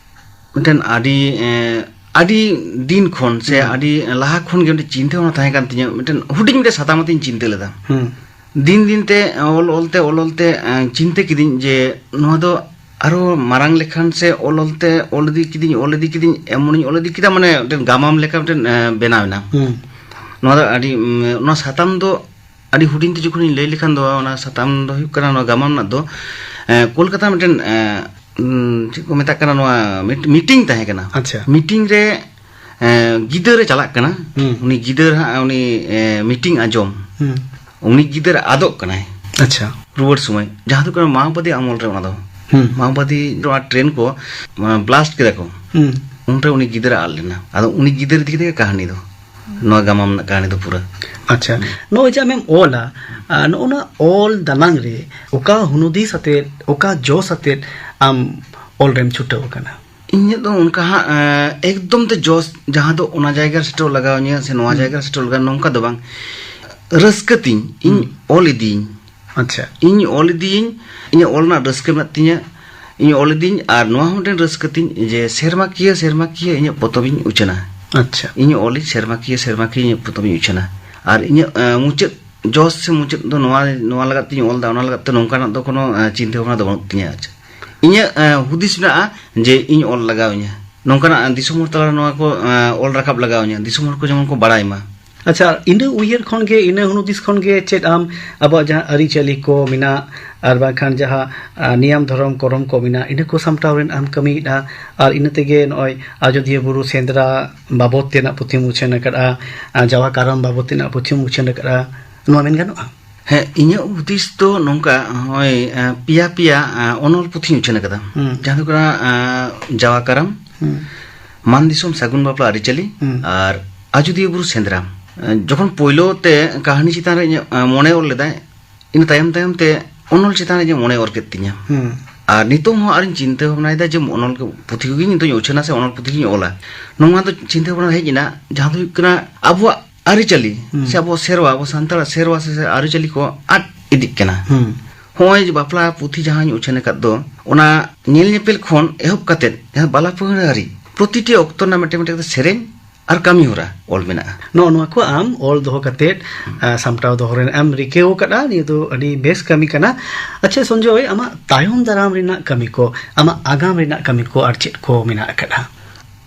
ᱢᱤᱫᱴᱮᱱ ᱟᱹᱰᱤ, ᱮᱸ, ᱟᱹᱰᱤ ᱫᱤᱱ ᱠᱷᱚᱱ ᱥᱮ ᱦᱩᱸ᱾ ᱟᱹᱰᱤ ᱞᱟᱦᱟ ᱠᱷᱚᱱ ᱜᱮ ᱢᱤᱫᱴᱮᱱ ᱪᱤᱱᱛᱟᱹ ᱵᱷᱟᱵᱽᱱᱟ ᱛᱟᱦᱮᱸ ᱠᱟᱱ ᱛᱤᱧᱟᱹ᱾ ᱢᱤᱫᱴᱮᱱ ᱦᱩᱰᱤᱧ ᱢᱤᱫᱴᱮᱱ ᱥᱟᱛᱟᱢ ᱟᱛᱮᱧ ᱪᱤᱱᱛᱟᱹ ᱞᱮᱫᱟ᱾ ᱦᱩᱸ᱾ ᱫᱤᱱ ᱫᱤᱱ ᱛᱮ, ᱚᱞ ᱚᱞ ᱛᱮ, ᱚᱞ ᱚᱞ ᱛᱮ, ᱮᱸ, ᱪᱤᱱᱛᱟᱹ ᱠᱤᱫᱤᱧ ᱡᱮ ᱱᱚᱣᱟ ᱫᱚ ᱟᱨᱚ ᱢᱟᱨᱟᱝ ᱞᱮᱠᱷᱟᱱ ᱥᱮ ᱚᱞ ᱚᱞ ᱛᱮ, ᱚᱞ ᱤᱫᱤ ᱠᱤᱫᱤᱧ, ᱚᱞ ᱤᱫᱤ ᱠᱤᱫᱤᱧ, ᱮᱢᱚᱱᱤᱧ ᱚᱞ ᱤᱫᱤ ᱠᱮᱫᱟ, ᱢᱟᱱᱮ ᱢᱤᱫᱴᱮᱱ ᱜᱟᱢᱟᱢ ᱞᱮᱠᱟ ᱢᱤᱫᱴᱮᱱ, ᱮᱸ, ᱵᱮᱱᱟᱣ ᱮᱱᱟ᱾ ᱦᱩᱸ᱾ ᱱᱚᱣᱟ ᱫᱚ ᱟᱹᱰᱤ, ᱩᱢ, ᱱᱚᱣᱟ ᱥᱟᱛᱟᱢ ᱫᱚ ᱟᱹᱰᱤ ᱦᱩᱰᱤᱧ ᱛᱮ ᱡᱚᱠᱷᱚᱱᱤᱧ ᱞᱟᱹᱭ ᱞᱮᱠᱷᱟᱱ ᱫᱚ, ᱚᱱᱟ ᱥᱟᱛᱟᱢ ᱫᱚ ᱦᱩᱭᱩᱜ ᱠᱟᱱᱟ ᱱᱚᱣᱟ ᱜᱟᱢᱟᱢ ᱨᱮᱱᱟᱜ ᱫᱚ, ᱮᱸ, ᱠᱳᱞᱠᱟᱛᱟ ᱢᱤᱫᱴᱮᱱ, ᱮᱸ, ᱩᱸ, ᱪᱮᱫ ᱠᱚ ᱢᱮᱛᱟᱜ ᱠᱟᱱᱟ, ᱱᱚᱣᱟ ᱢᱤᱴ-, ᱢᱤᱴᱤᱝ ᱛᱟᱦᱮᱸ ᱠᱟᱱᱟ᱾ ᱟᱪᱪᱷᱟ᱾ ᱢᱤᱴᱤᱝ ᱨᱮ, ᱮᱸ, ᱜᱤᱫᱟᱹᱨᱮ ᱪᱟᱞᱟᱜ ᱠᱟᱱᱟ᱾ ᱦᱩᱸ᱾ ᱩᱱᱤ ᱜᱤᱫᱟᱹᱨ ᱦᱟᱸᱜ ᱩᱱᱤ, ᱮᱸ, ᱢᱤᱴᱤᱝ ᱟᱸᱡᱚᱢ᱾ ᱦᱩᱸ᱾ ᱩᱱᱤ ᱜᱤᱫᱟᱹᱨ ᱟᱫᱚᱜ ᱠᱟᱱᱟᱭ᱾ ᱟᱪᱪᱷᱟ᱾ ᱨᱩᱣᱟᱹᱲ ᱥᱚᱢᱚᱭ, ᱡᱟᱦᱟᱸ ᱫᱚ ᱠᱟᱱᱟ ᱢᱟᱣᱵᱟᱫᱤ ᱟᱢᱚᱞ ᱨᱮ ᱚᱱᱟ ᱫᱚ᱾ ᱦᱩᱸ᱾ ᱢᱟᱣᱵᱟᱫᱤ ᱱᱚᱣᱟ ᱴᱨᱮᱱ ᱠᱚ, ᱢᱟᱱᱮ, ᱵᱞᱟᱥᱴ ᱠᱮᱫᱟ ᱠᱚ᱾ ᱦᱩᱸ᱾ ᱩᱱᱨᱮ ᱩᱱᱤ ᱜᱤᱫᱟᱹᱨ ᱟᱫ ᱞᱮᱱᱟ᱾ ᱟᱫᱚ ᱩᱱᱤ ᱜᱤᱫᱟᱹᱨ ᱤᱫᱤ ᱠᱟᱛᱮ ᱜᱮ ᱠᱟᱹᱦᱱᱤ ᱫᱚ᱾ ᱱᱚᱣᱟ ᱜᱟᱢᱟᱢ ᱨᱮᱱᱟᱜ ᱠᱟᱹᱦᱱᱤ ᱫᱚ ᱯᱩᱨᱟᱹ᱾ ᱟᱪᱪᱷᱟ, ᱦᱩᱸ᱾ ᱱᱚᱜᱼᱚᱭ ᱡᱮ ᱟᱢᱮᱢ ᱚᱞᱟ, ᱟ, ᱱᱚᱜᱼᱚ ᱱᱚᱣᱟ ᱚᱞ ᱫᱟᱱᱟᱝ ᱨᱮ ᱚᱠᱟ ᱦᱩᱱᱩᱫᱤᱥ ᱟᱛᱮᱫ, ᱚᱠᱟ ᱡᱚᱥ ᱟᱛᱮᱫ ᱟᱢ ᱚᱞ ᱨᱮᱢ ᱪᱷᱩᱴᱟᱹᱣ ᱟᱠᱟᱱᱟ? ᱤᱧᱟᱹᱜ ᱫᱚ ᱚᱱᱠᱟ ᱦᱟᱸᱜ, ᱮᱸ, ᱮᱠᱫᱚᱢ ᱛᱮ ᱡᱚᱥ, ᱡᱟᱦᱟᱸ ᱫᱚ ᱚᱱᱟ ᱡᱟᱭᱜᱟ ᱨᱮ ᱥᱮᱴᱮᱨᱚᱜ ᱞᱟᱜᱟᱣ ᱤᱧᱟᱹ ᱥᱮ ᱱᱚᱣᱟ ᱦᱩᱸ᱾ ᱡᱟᱭᱜᱟ ᱨᱮ ᱥᱮᱴᱮᱨᱚᱜ ᱞᱟᱜᱟᱣ, ᱱᱚᱝᱠᱟ ᱫᱚ ᱵᱟᱝ᱾ ᱨᱟᱹᱥᱠᱟᱹ ᱛᱤᱧ, ᱤᱧ ᱦᱩᱸ᱾ ᱚᱞ ᱤᱫᱤᱭᱟᱹᱧ᱾ ᱟᱪᱪᱷᱟ᱾ ᱤᱧ ᱚᱞ ᱤᱫᱤᱭᱟᱹᱧ, ᱤᱧᱟᱹᱜ ᱚᱞ ᱨᱮᱱᱟᱜ ᱨᱟᱹᱥᱠᱟᱹ ᱢᱮᱱᱟᱜ ᱛᱤᱧᱟᱹ᱾ ᱤᱧ ᱚᱞ ᱤᱫᱤᱭᱟᱹᱧ, ᱟᱨ ᱱᱚᱣᱟ ᱦᱚᱸ ᱢᱤᱫᱴᱮᱱ ᱨᱟᱹᱥᱠᱟᱹ ᱛᱤᱧ ᱡᱮ ᱥᱮᱨᱢᱟ ᱠᱤᱭᱟᱹ, ᱥᱮᱨᱢᱟ ᱠᱤᱭᱟᱹ ᱤᱧᱟᱹᱜ ᱯᱚᱛᱚᱵ ᱤᱧ ᱩᱪᱷᱟᱹᱱᱟ᱾ ᱟᱪᱪᱷᱟ᱾ ᱤᱧ ᱚᱞᱤᱧ ᱥᱮᱨᱢᱟ ᱠᱤᱭᱟᱹ, ᱥᱮᱨᱢᱟ ᱠᱤᱭᱟᱹ ᱤᱧᱟᱹᱜ ᱯᱚᱛᱚᱵ ᱤᱧ ᱩᱪᱷᱟᱹᱱᱟ᱾ ᱟᱨ ᱤᱧᱟᱹᱜ, ᱮᱸ, ᱢᱩᱪᱟᱹᱫ ᱡᱚᱥ ᱥᱮ ᱢᱩᱪᱟᱹᱫ ᱫᱚ ᱱᱚᱣᱟ, ᱱᱚᱣᱟ ᱞᱟᱜᱟᱫ ᱛᱤᱧ ᱚᱞ ᱮᱫᱟ, ᱚᱱᱟ ᱞᱟᱜᱟᱫ ᱛᱮ ᱱᱚᱝᱠᱟᱱᱟᱜ ᱫᱚ ᱠᱳᱱᱳ, ᱮᱸ, ᱪᱤᱱᱛᱟᱹ ᱵᱷᱟᱵᱽᱱᱟ ᱫᱚ ᱵᱟᱹᱱᱩᱜ ᱛᱤᱧᱟᱹ᱾ ᱟᱪᱪᱷᱟ᱾ ᱤᱧᱟᱹᱜ, ᱮᱸ, ᱦᱩᱫᱤᱥ ᱢᱮᱱᱟᱜᱼᱟ ᱡᱮ ᱤᱧ ᱚᱞ ᱞᱟᱜᱟᱣ ᱤᱧᱟᱹ᱾ ᱱᱚᱝᱠᱟᱱᱟᱜ ᱫᱤᱥᱚᱢ ᱦᱚᱲ ᱛᱟᱞᱟᱨᱮ ᱱᱚᱣᱟ ᱠᱚ, ᱮᱸ, ᱚᱞ ᱨᱟᱠᱟᱵ ᱞᱟᱜᱟᱣ ᱤᱧᱟᱹ, ᱫᱤᱥᱚᱢ ᱦᱚᱲ ᱠᱚ ᱡᱮᱢᱚᱱ ᱠᱚ ᱵᱟᱲᱟᱭ ᱢᱟ᱾ ᱟᱪᱪᱷᱟ, ᱤᱱᱟᱹ ᱩᱭᱦᱟᱹᱨ ᱠᱷᱚᱱ ᱜᱮ, ᱤᱱᱟᱹ ᱦᱩᱱᱩᱫᱤᱥ ᱠᱷᱚᱱ ᱜᱮ ᱪᱮᱫ ᱟᱢ ᱟᱵᱚᱣᱟᱜ ᱡᱟᱦᱟᱸ ᱟᱹᱨᱤᱪᱟᱹᱞᱤ ᱠᱚ ᱢᱮᱱᱟᱜ, ᱟᱨ ᱵᱟᱝᱠᱷᱟᱱ ᱡᱟᱦᱟᱸ, ᱟ, ᱱᱤᱭᱟᱢ ᱫᱷᱚᱨᱚᱢ ᱠᱚᱨᱚᱢ ᱠᱚ ᱢᱮᱱᱟᱜ, ᱤᱱᱟᱹ ᱠᱚ ᱥᱟᱢᱴᱟᱣ ᱨᱮᱱᱟᱜ ᱮᱢ ᱠᱟᱹᱢᱤᱭᱮᱫᱼᱟ? ᱟᱨ ᱤᱱᱟᱹ ᱛᱮᱜᱮ ᱱᱚᱜᱼᱚᱭ ᱟᱡᱚᱫᱤᱭᱟᱹ ᱵᱩᱨᱩ ᱥᱮᱸᱫᱽᱨᱟ ᱵᱟᱵᱚᱫ ᱛᱮᱱᱟᱜ ᱯᱩᱛᱷᱤᱢ ᱩᱪᱷᱟᱹᱱ ᱟᱠᱟᱫᱼᱟ, ᱟ, ᱡᱟᱣᱟ ᱠᱟᱨᱟᱢ ᱵᱟᱵᱚᱫ ᱛᱮᱱᱟᱜ ᱯᱩᱛᱷᱤᱢ ᱩᱪᱷᱟᱹᱱ ᱟᱠᱟᱫᱼᱟ, ᱱᱚᱣᱟ ᱢᱮᱱ ᱜᱟᱱᱚᱜᱼᱟ? ᱦᱮᱸ, ᱤᱧᱟᱹᱜ ᱦᱩᱫᱤᱥ ᱫᱚ ᱱᱚᱝᱠᱟ, ᱱᱚᱜᱼᱚᱭ, ᱮᱸ, ᱯᱮᱭᱟ ᱯᱮᱭᱟ, ᱮᱸ, ᱚᱱᱚᱞ ᱯᱩᱛᱷᱤᱧ ᱩᱪᱷᱟᱹᱱ ᱟᱠᱟᱫᱟ᱾ ᱦᱩᱸ᱾ ᱡᱟᱦᱟᱸ ᱫᱚ ᱠᱟᱱᱟ, ᱮᱸ, ᱡᱟᱣᱟ ᱠᱟᱨᱟᱢ, ᱦᱩᱸ᱾ ᱢᱟᱱ ᱫᱤᱥᱚᱢ ᱥᱟᱹᱜᱩᱱ ᱵᱟᱯᱞᱟ ᱟᱹᱨᱤᱪᱟᱹᱞᱤ, ᱦᱩᱸ᱾ ᱟᱨ ᱟᱡᱚᱫᱤᱭᱟᱹ ᱵᱩᱨᱩ ᱥᱮᱸᱫᱽᱨᱟ᱾ ᱮᱸ, ᱡᱚᱠᱷᱚᱱ ᱯᱳᱭᱞᱳ ᱛᱮ ᱠᱟᱹᱦᱱᱤ ᱪᱮᱛᱟᱱ ᱨᱮ ᱤᱧᱟᱹᱜ, ᱮᱸ, ᱢᱚᱱᱮ ᱚᱨ ᱞᱮᱫᱟᱭ, ᱤᱱᱟᱹ ᱛᱟᱭᱚᱢ ᱛᱟᱭᱚᱢ ᱛᱮ ᱚᱱᱚᱞ ᱪᱮᱛᱟᱱ ᱨᱮ ᱤᱧᱟᱹᱜ ᱢᱚᱱᱮ ᱚᱨ ᱠᱮᱫ ᱛᱤᱧᱟᱹ᱾ ᱦᱩᱸ᱾ ᱟᱨ ᱱᱤᱛᱚᱝ ᱦᱚᱸ ᱟᱨᱤᱧ ᱪᱤᱱᱛᱟᱹ ᱵᱷᱟᱵᱽᱱᱟᱭᱮᱫᱟ ᱡᱮ ᱚᱱᱚᱞ ᱯᱩᱛᱷᱤ ᱠᱚᱜᱮ ᱱᱤᱛᱚᱝ ᱩᱪᱷᱟᱹᱱᱟ ᱥᱮ ᱚᱱᱚᱞ ᱯᱩᱛᱷᱤ ᱜᱤᱧ ᱚᱞᱟ᱾ ᱱᱚᱣᱟ ᱫᱚ ᱪᱤᱱᱛᱟᱹ ᱵᱷᱟᱵᱽᱱᱟ ᱦᱮᱡ ᱮᱱᱟ, ᱡᱟᱦᱟᱸ ᱫᱚ ᱦᱩᱭᱩᱜ ᱠᱟᱱᱟ ᱟᱵᱚᱣᱟᱜ ᱟᱹᱨᱤᱪᱟᱹᱞᱤ, ᱦᱩᱸ᱾ ᱥᱮ ᱟᱵᱚ ᱥᱮᱨᱣᱟ, ᱟᱵᱚ ᱥᱟᱱᱛᱟᱲᱟᱜ ᱥᱮᱨᱣᱟ ᱥᱮ, ᱥᱮ ᱟᱹᱨᱤᱪᱟᱹᱞᱤ ᱠᱚ ᱟᱫ ᱤᱫᱤᱜ ᱠᱟᱱᱟ᱾ ᱦᱩᱸ᱾ ᱦᱚᱸᱜᱼᱚᱭ ᱡᱮ ᱵᱟᱯᱞᱟ ᱯᱩᱛᱷᱤ ᱡᱟᱦᱟᱸᱧ ᱩᱪᱷᱟᱹᱱ ᱟᱠᱟᱫ ᱫᱚ, ᱚᱱᱟ ᱧᱮᱞ ᱧᱮᱯᱮᱞ ᱠᱷᱚᱱ ᱮᱦᱚᱵ ᱠᱟᱛᱮᱫ ᱡᱟᱦᱟᱸ ᱵᱟᱞᱟ ᱯᱟᱹᱦᱲᱟᱹ ᱦᱟᱹᱨᱤᱡ ᱯᱨᱚᱛᱤᱴᱤ ᱚᱠᱛᱚ ᱨᱮᱱᱟᱜ ᱢᱤᱫᱴᱮᱱ ᱢᱤᱫᱴᱮᱱ ᱠᱟᱛᱮ ᱥᱮᱨᱮᱧ ᱟᱨ ᱠᱟᱹᱢᱤ ᱦᱚᱨᱟ ᱚᱞ ᱢᱮᱱᱟᱜᱼᱟ᱾ ᱱᱚᱜᱼᱚ ᱱᱚᱣᱟ ᱠᱚ ᱟᱢ ᱚᱞ ᱫᱚᱦᱚ ᱠᱟᱛᱮᱫ, ᱦᱩᱸ᱾ ᱟ, ᱥᱟᱢᱴᱟᱣ ᱫᱚᱦᱚ ᱨᱮᱱᱟᱜ ᱮᱢ ᱨᱤᱠᱟᱹᱣ ᱟᱠᱟᱫᱼᱟ, ᱱᱤᱭᱟᱹ ᱫᱚ ᱟᱹᱰᱤ ᱵᱮᱥ ᱠᱟᱹᱢᱤ ᱠᱟᱱᱟ᱾ ᱟᱪᱪᱷᱟ ᱥᱚᱧᱡᱚᱭ, ᱟᱢᱟᱜ ᱛᱟᱭᱚᱢ ᱫᱟᱨᱟᱢ ᱨᱮᱱᱟᱜ ᱠᱟᱹᱢᱤ ᱠᱚ, ᱟᱢᱟᱜ ᱟᱜᱟᱢ ᱨᱮᱱᱟᱜ ᱠᱟᱹᱢᱤ ᱠᱚ ᱟᱨ ᱪᱮᱫ ᱠᱚ ᱢᱮᱱᱟᱜ ᱟᱠᱟᱫᱼᱟ?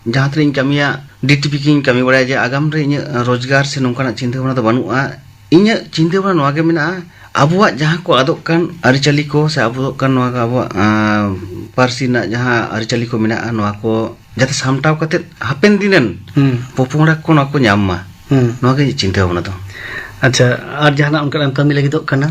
ᱡᱟᱦᱟᱸ ᱛᱤᱱᱟᱹᱜ ᱤᱧ ᱠᱟᱹᱢᱤᱭᱟ, ᱰᱤᱴᱤᱯᱤ ᱜᱤᱧ ᱠᱟᱹᱢᱤ ᱵᱟᱲᱟᱭᱟ, ᱡᱮ ᱟᱜᱟᱢ ᱨᱮ ᱤᱧᱟᱹᱜ ᱨᱳᱡᱽᱜᱟᱨ ᱥᱮ ᱱᱚᱝᱠᱟᱱᱟᱜ ᱪᱤᱱᱛᱟᱹ ᱵᱷᱟᱵᱽᱱᱟ ᱫᱚ ᱵᱟᱹᱱᱩᱜᱼᱟ᱾ ᱤᱧᱟᱹᱜ ᱪᱤᱱᱛᱟᱹ ᱵᱷᱟᱵᱽᱱᱟ ᱱᱚᱣᱟ ᱜᱮ ᱢᱮᱱᱟᱜᱼᱟ, ᱟᱵᱚᱣᱟᱜ ᱡᱟᱦᱟᱸ ᱠᱚ ᱟᱫᱚᱜ ᱠᱟᱱ ᱟᱹᱨᱤᱪᱟᱹᱞᱤ ᱠᱚ ᱥᱮ ᱟᱵᱚ ᱟᱫᱚᱜ ᱠᱟᱱ ᱱᱚᱣᱟ ᱠᱚ ᱟᱵᱚᱣᱟᱜ, ᱟᱸ, ᱯᱟᱹᱨᱥᱤ ᱨᱮᱱᱟᱜ ᱡᱟᱦᱟᱸ ᱟᱹᱨᱤᱪᱟᱹᱞᱤ ᱠᱚ ᱢᱮᱱᱟᱜᱼᱟ, ᱱᱚᱣᱟ ᱠᱚ ᱡᱟᱛᱮ ᱥᱟᱢᱴᱟᱣ ᱠᱟᱛᱮᱫ ᱦᱟᱯᱮᱱ ᱫᱤᱱ ᱨᱮᱱ ᱦᱩᱸ᱾ ᱯᱚᱯᱚᱝᱲᱟ ᱠᱚ ᱱᱚᱣᱟ ᱠᱚ ᱧᱟᱢ ᱢᱟ, ᱦᱩᱸ᱾ ᱱᱚᱣᱟ ᱜᱮ ᱤᱧᱟᱹᱜ ᱪᱤᱱᱛᱟᱹ ᱵᱷᱟᱵᱽᱱᱟ ᱫᱚ᱾ ᱟᱪᱪᱷᱟ, ᱟᱨ ᱡᱟᱦᱟᱱᱟᱜ ᱚᱱᱠᱟᱱᱟᱜ ᱮᱢ ᱠᱟᱹᱢᱤ ᱞᱟᱹᱜᱤᱫᱚᱜ ᱠᱟᱱᱟ?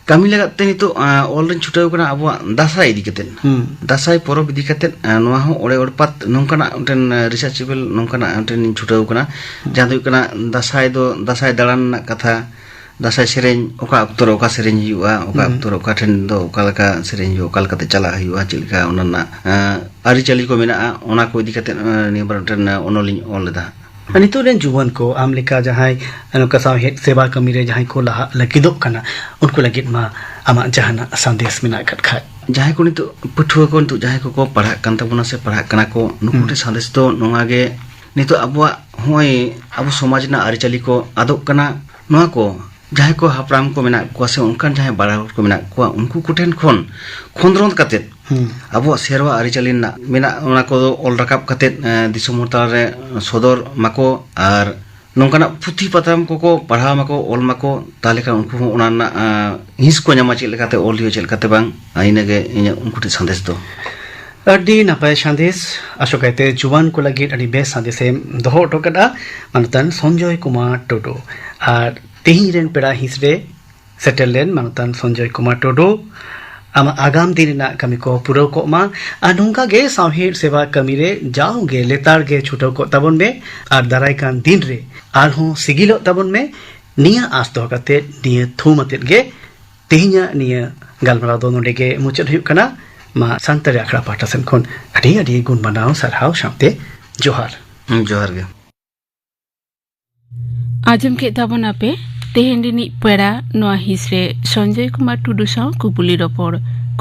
ᱠᱟᱹᱢᱤ ᱞᱟᱜᱟᱫ ᱛᱮ ᱱᱤᱛᱚᱜ, ᱟᱸ, ᱚᱞ ᱨᱮᱧ ᱪᱷᱩᱴᱟᱹᱣ ᱠᱟᱱᱟ ᱟᱵᱚᱣᱟᱜ ᱫᱟᱸᱥᱟᱭ ᱤᱫᱤ ᱠᱟᱛᱮᱫ᱾ ᱦᱩᱸ᱾ ᱫᱟᱸᱥᱟᱭ ᱯᱚᱨᱚᱵᱽ ᱤᱫᱤ ᱠᱟᱛᱮᱫ, ᱟᱸ, ᱱᱚᱣᱟ ᱦᱚᱸ ᱚᱲᱮ ᱚᱲᱯᱟᱛ ᱱᱚᱝᱠᱟᱱᱟᱜ ᱢᱤᱫᱴᱮᱱ, ᱟᱸ, ᱨᱤᱥᱟᱨᱪᱮᱵᱮᱞ ᱱᱚᱝᱠᱟᱱᱟᱜ ᱢᱤᱫᱴᱮᱱ ᱤᱧ ᱪᱷᱩᱴᱟᱹᱣ ᱠᱟᱱᱟ᱾ ᱦᱩᱸ᱾ ᱡᱟᱦᱟᱸ ᱫᱚ ᱦᱩᱭᱩᱜ ᱠᱟᱱᱟ ᱫᱟᱸᱥᱟᱭ ᱫᱚ, ᱫᱟᱸᱥᱟᱭ ᱫᱟᱬᱟᱱ ᱨᱮᱱᱟᱜ ᱠᱟᱛᱷᱟ, ᱫᱟᱸᱥᱟᱭ ᱥᱮᱨᱮᱧ, ᱚᱠᱟ ᱚᱠᱛᱚ ᱨᱮ ᱚᱠᱟ ᱥᱮᱨᱮᱧ ᱦᱩᱭᱩᱜᱼᱟ, ᱚᱠᱟ ᱦᱩᱸ᱾ ᱚᱠᱛᱚ ᱨᱮ ᱚᱠᱟ ᱴᱷᱮᱱ ᱫᱚ ᱚᱠᱟ ᱞᱮᱠᱟ ᱥᱮᱨᱮᱧ ᱦᱩᱭᱩᱜᱼᱟ, ᱚᱠᱟ ᱞᱮᱠᱟᱛᱮ ᱪᱟᱞᱟᱜ ᱦᱩᱭᱩᱜᱼᱟ, ᱪᱮᱫ ᱞᱮᱠᱟ ᱚᱱᱟ ᱨᱮᱱᱟᱜ, ᱟᱸ, ᱟᱹᱨᱤᱪᱟᱹᱞᱤ ᱠᱚ ᱢᱮᱱᱟᱜᱼᱟ, ᱚᱱᱟ ᱠᱚ ᱤᱫᱤ ᱠᱟᱛᱮᱫ, ᱟᱸ, ᱱᱤᱭᱟᱹ ᱵᱟᱨ ᱢᱤᱫᱴᱮᱱ, ᱟᱸ, ᱚᱱᱚᱞᱤᱧ ᱚᱞ ᱞᱮᱫᱟ᱾ ᱱᱤᱛᱚᱜ ᱨᱮᱱ ᱡᱩᱣᱟᱹᱱ ᱠᱚ ᱟᱢ ᱞᱮᱠᱟ ᱡᱟᱦᱟᱸᱭ ᱱᱚᱝᱠᱟ ᱥᱟᱶᱦᱮᱫ ᱥᱮᱵᱟ ᱠᱟᱹᱢᱤ ᱨᱮ ᱡᱟᱦᱟᱸᱭ ᱠᱚ ᱞᱟᱦᱟᱜ ᱞᱟᱹᱜᱤᱫᱚᱜ ᱠᱟᱱᱟ, ᱩᱱᱠᱩ ᱞᱟᱹᱜᱤᱫ ᱢᱟ ᱟᱢᱟᱜ ᱡᱟᱦᱟᱱᱟᱜ ᱥᱟᱸᱫᱮᱥ ᱢᱮᱱᱟᱜ ᱟᱠᱟᱫ ᱠᱷᱟᱡ? ᱡᱟᱦᱟᱸᱭ ᱠᱚ ᱱᱤᱛᱚᱜ ᱯᱟᱹᱴᱷᱩᱣᱟᱹ ᱠᱚ, ᱱᱤᱛᱚᱜ ᱡᱟᱦᱟᱸᱭ ᱠᱚᱠᱚ ᱯᱟᱲᱦᱟᱜ ᱠᱟᱱ ᱛᱟᱵᱚᱱᱟ ᱥᱮ ᱯᱟᱲᱦᱟᱜ ᱠᱟᱱᱟ ᱠᱚ, ᱱᱩᱠᱩ ᱦᱩᱸ᱾ ᱴᱷᱮᱱ ᱥᱟᱸᱫᱮᱥ ᱫᱚ ᱱᱚᱣᱟ ᱜᱮ, ᱱᱤᱛᱚᱜ ᱟᱵᱚᱣᱟᱜ ᱱᱚᱜᱼᱚᱭ ᱟᱵᱚ ᱥᱚᱢᱟᱡᱽ ᱨᱮᱱᱟᱜ ᱟᱹᱨᱤᱪᱟᱹᱞᱤ ᱠᱚ ᱟᱫᱚᱜ ᱠᱟᱱᱟ, ᱱᱚᱣᱟ ᱠᱚ ᱡᱟᱦᱟᱸᱭ ᱠᱚ ᱦᱟᱯᱲᱟᱢ ᱠᱚ ᱢᱮᱱᱟᱜ ᱠᱚᱣᱟ ᱥᱮ ᱚᱱᱠᱟᱱ ᱡᱟᱦᱟᱸᱭ ᱵᱟᱲᱟ ᱦᱚᱲ ᱠᱚ ᱢᱮᱱᱟᱜ ᱠᱚᱣᱟ, ᱩᱱᱠᱩ ᱠᱚᱴᱷᱮᱱ ᱠᱷᱚᱱ ᱠᱷᱚᱸᱫᱽᱨᱚᱸᱫᱽ ᱠᱟᱛᱮᱫ ᱦᱩᱸ᱾ ᱟᱵᱚᱣᱟᱜ ᱥᱮᱨᱣᱟ ᱟᱹᱨᱤᱪᱟᱹᱞᱤ ᱨᱮᱱᱟᱜ ᱢᱮᱱᱟᱜ, ᱚᱱᱟ ᱠᱚᱫᱚ ᱚᱞ ᱨᱟᱠᱟᱵ ᱠᱟᱛᱮᱫ, ᱮᱸ, ᱫᱤᱥᱚᱢ ᱦᱚᱲ ᱛᱟᱞᱟᱨᱮ ᱥᱚᱫᱚᱨ ᱢᱟᱠᱚ ᱟᱨ ᱱᱚᱝᱠᱟᱱᱟᱜ ᱯᱩᱛᱷᱤ ᱯᱟᱛᱟᱢ ᱠᱚᱠᱚ ᱯᱟᱲᱦᱟᱣ ᱢᱟᱠᱚ, ᱚᱞ ᱢᱟᱠᱚ, ᱛᱟᱦᱚᱞᱮ ᱠᱷᱟᱱ ᱩᱱᱠᱩ ᱦᱚᱸ ᱚᱱᱟ ᱨᱮᱱᱟᱜ, ᱟᱸ, ᱦᱤᱸᱥ ᱠᱚ ᱧᱟᱢᱟ, ᱪᱮᱫ ᱞᱮᱠᱟᱛᱮ ᱚᱞ ᱦᱩᱭᱩᱜᱼᱟ, ᱪᱮᱫ ᱞᱮᱠᱟᱛᱮ ᱵᱟᱝ᱾ ᱟᱨ ᱤᱱᱟᱹᱜᱮ ᱤᱧᱟᱹᱜ ᱩᱱᱠᱩ ᱴᱷᱮᱱ ᱥᱟᱸᱫᱮᱥ ᱫᱚ᱾ ᱟᱹᱰᱤ ᱱᱟᱯᱟᱭ ᱥᱟᱸᱫᱮᱥ, ᱟᱥᱚᱠᱟᱭᱛᱮ ᱡᱩᱣᱟᱹᱱ ᱠᱚ ᱞᱟᱹᱜᱤᱫ ᱟᱹᱰᱤ ᱵᱮᱥ ᱥᱟᱸᱫᱮᱥᱮᱢ ᱫᱚᱦᱚ ᱦᱚᱴᱚ ᱠᱟᱫᱟ, ᱢᱟᱱᱚᱛᱟᱱ ᱥᱚᱧᱡᱚᱭ ᱠᱩᱢᱟᱨ ᱴᱩᱰᱩ᱾ ᱟᱨ ᱛᱮᱦᱮᱧ ᱨᱮᱱ ᱯᱮᱲᱟ ᱦᱤᱸᱥ ᱨᱮ ᱥᱮᱴᱮᱨ ᱞᱮᱱ ᱢᱟᱱᱚᱛᱟᱱ ᱥᱚᱧᱡᱚᱭ ᱠᱩᱢᱟᱨ ᱴᱩᱰᱩ, ᱟᱢᱟᱜ ᱟᱜᱟᱢ ᱫᱤᱱ ᱨᱮᱱᱟᱜ ᱠᱟᱹᱢᱤ ᱠᱚ ᱯᱩᱨᱟᱹᱣ ᱠᱚᱜ ᱢᱟ᱾ ᱟᱨ ᱱᱚᱝᱠᱟ ᱜᱮ ᱥᱟᱶᱦᱮᱫ ᱥᱮᱵᱟ ᱠᱟᱹᱢᱤ ᱨᱮ ᱡᱟᱣᱜᱮ ᱞᱮᱛᱟᱲ ᱜᱮ ᱪᱷᱩᱴᱟᱹᱣ ᱠᱚᱜ ᱛᱟᱵᱚᱱ ᱢᱮ᱾ ᱟᱨ ᱫᱟᱨᱟᱭ ᱠᱟᱱ ᱫᱤᱱ ᱨᱮ ᱟᱨᱦᱚᱸ ᱥᱤᱜᱤᱞᱚᱜ ᱛᱟᱵᱚᱱ ᱢᱮ᱾ ᱱᱤᱭᱟᱹ ᱟᱸᱥ ᱫᱚᱦᱚ ᱠᱟᱛᱮ, ᱱᱤᱭᱟᱹ ᱛᱷᱩᱢ ᱟᱛᱮᱫ ᱜᱮ ᱛᱮᱦᱮᱧᱟᱜ ᱱᱤᱭᱟᱹ ᱜᱟᱞᱢᱟᱨᱟᱣ ᱫᱚ ᱱᱚᱰᱮ ᱜᱮ ᱢᱩᱪᱟᱹᱫ ᱦᱩᱭᱩᱜ ᱠᱟᱱᱟ᱾ ᱢᱟ ᱥᱟᱱᱛᱟᱲᱤ ᱟᱠᱷᱲᱟ ᱯᱟᱦᱴᱟ ᱥᱮᱱ ᱠᱷᱚᱱ ᱟᱹᱰᱤ ᱟᱹᱰᱤ ᱜᱩᱱ ᱢᱟᱱᱟᱣ ᱥᱟᱨᱦᱟᱣ ᱥᱟᱶᱛᱮ ᱡᱚᱦᱟᱨ᱾ ᱦᱩᱸ, ᱡᱚᱦᱟᱨ ᱜᱮ᱾ ᱟᱸᱡᱚᱢ ᱠᱮᱫ ᱛᱟᱵᱚᱱᱟᱯᱮ ᱛᱮᱦᱮᱧ ᱨᱤᱱᱤᱡ ᱯᱮᱲᱟ ᱱᱚᱣᱟ ᱦᱤᱸᱥ ᱨᱮ ᱥᱚᱧᱡᱚᱭ ᱠᱩᱢᱟᱨ ᱴᱩᱰᱩ ᱥᱟᱶ ᱠᱩᱯᱩᱞᱤ ᱨᱚᱯᱚᱲ᱾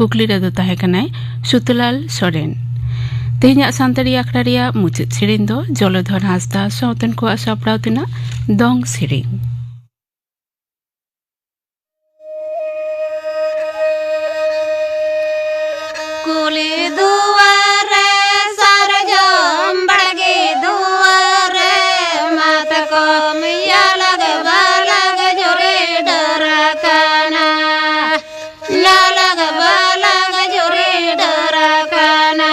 ᱠᱩᱠᱞᱤ ᱨᱮᱫᱚ ᱛᱟᱦᱮᱸ ᱠᱟᱱᱟᱭ ᱥᱩᱛᱟᱞᱟᱞ ᱥᱚᱨᱮᱱ᱾ ᱛᱮᱦᱮᱧᱟᱜ ᱥᱟᱱᱛᱟᱲᱤ ᱟᱠᱷᱲᱟ ᱨᱮᱭᱟᱜ ᱢᱩᱪᱟᱹᱫ ᱥᱮᱨᱮᱧ ᱫᱚ ᱡᱚᱞᱚᱫᱷᱚᱨ ᱦᱟᱸᱥᱫᱟ ᱥᱟᱶᱛᱮᱱ ᱠᱚᱣᱟᱜ ᱥᱟᱯᱲᱟᱣ ᱛᱮᱱᱟᱜ ᱫᱚᱝ ᱥᱮᱨᱮᱧ᱾ ᱠᱩᱞᱦᱤ ᱫᱩᱣᱟᱹᱨ ᱨᱮ ᱥᱟᱨᱡᱚᱢ ᱵᱟᱲᱜᱮ ᱫᱩᱣᱟᱹᱨ ᱨᱮ ᱢᱟᱛᱠᱚᱢ ᱭᱟᱞᱟᱜ ᱵᱟᱞᱟᱜ ᱡᱩᱨᱤ ᱰᱟᱹᱨ ᱟᱠᱟᱱᱟ᱾ ᱭᱟᱞᱟᱜ ᱵᱟᱞᱟᱜ ᱡᱩᱨᱤ ᱰᱟᱹᱨ ᱟᱠᱟᱱᱟ᱾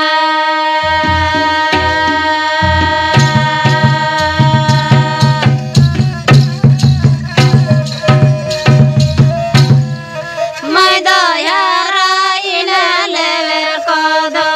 ᱢᱟᱹᱭ ᱫᱚ ᱦᱟᱨᱟᱭᱮᱱᱟ ᱞᱮᱣᱮᱨ ᱠᱚᱫᱚ᱾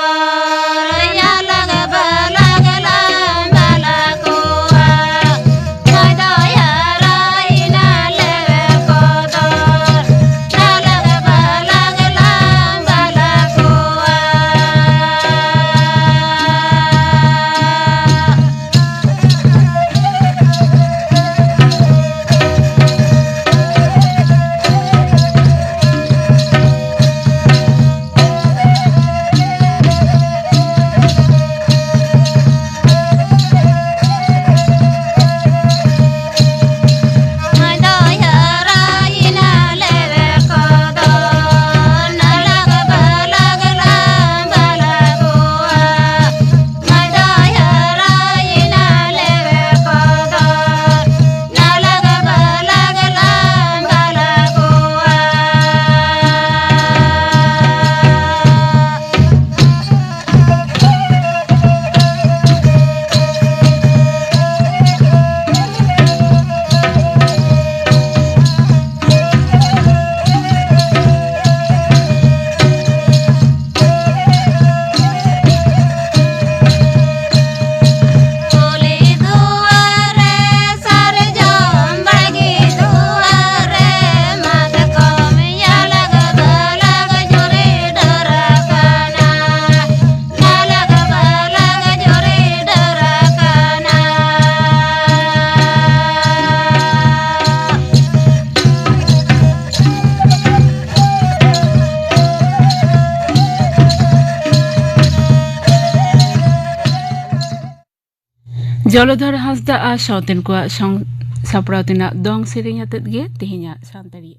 ᱡᱚᱞᱚᱫᱷᱚᱨ ᱦᱟᱸᱥᱫᱟ ᱟᱨ ᱥᱟᱶᱛᱮᱱ ᱠᱚᱣᱟᱜ ᱥᱟᱶ-, ᱥᱟᱯᱲᱟᱣ ᱛᱮᱱᱟᱜ ᱫᱚᱝ ᱥᱮᱨᱮᱧ ᱟᱛᱮᱫ ᱜᱮ ᱛᱮᱦᱮᱧᱟᱜ ᱥᱟᱱᱛᱟᱲᱤ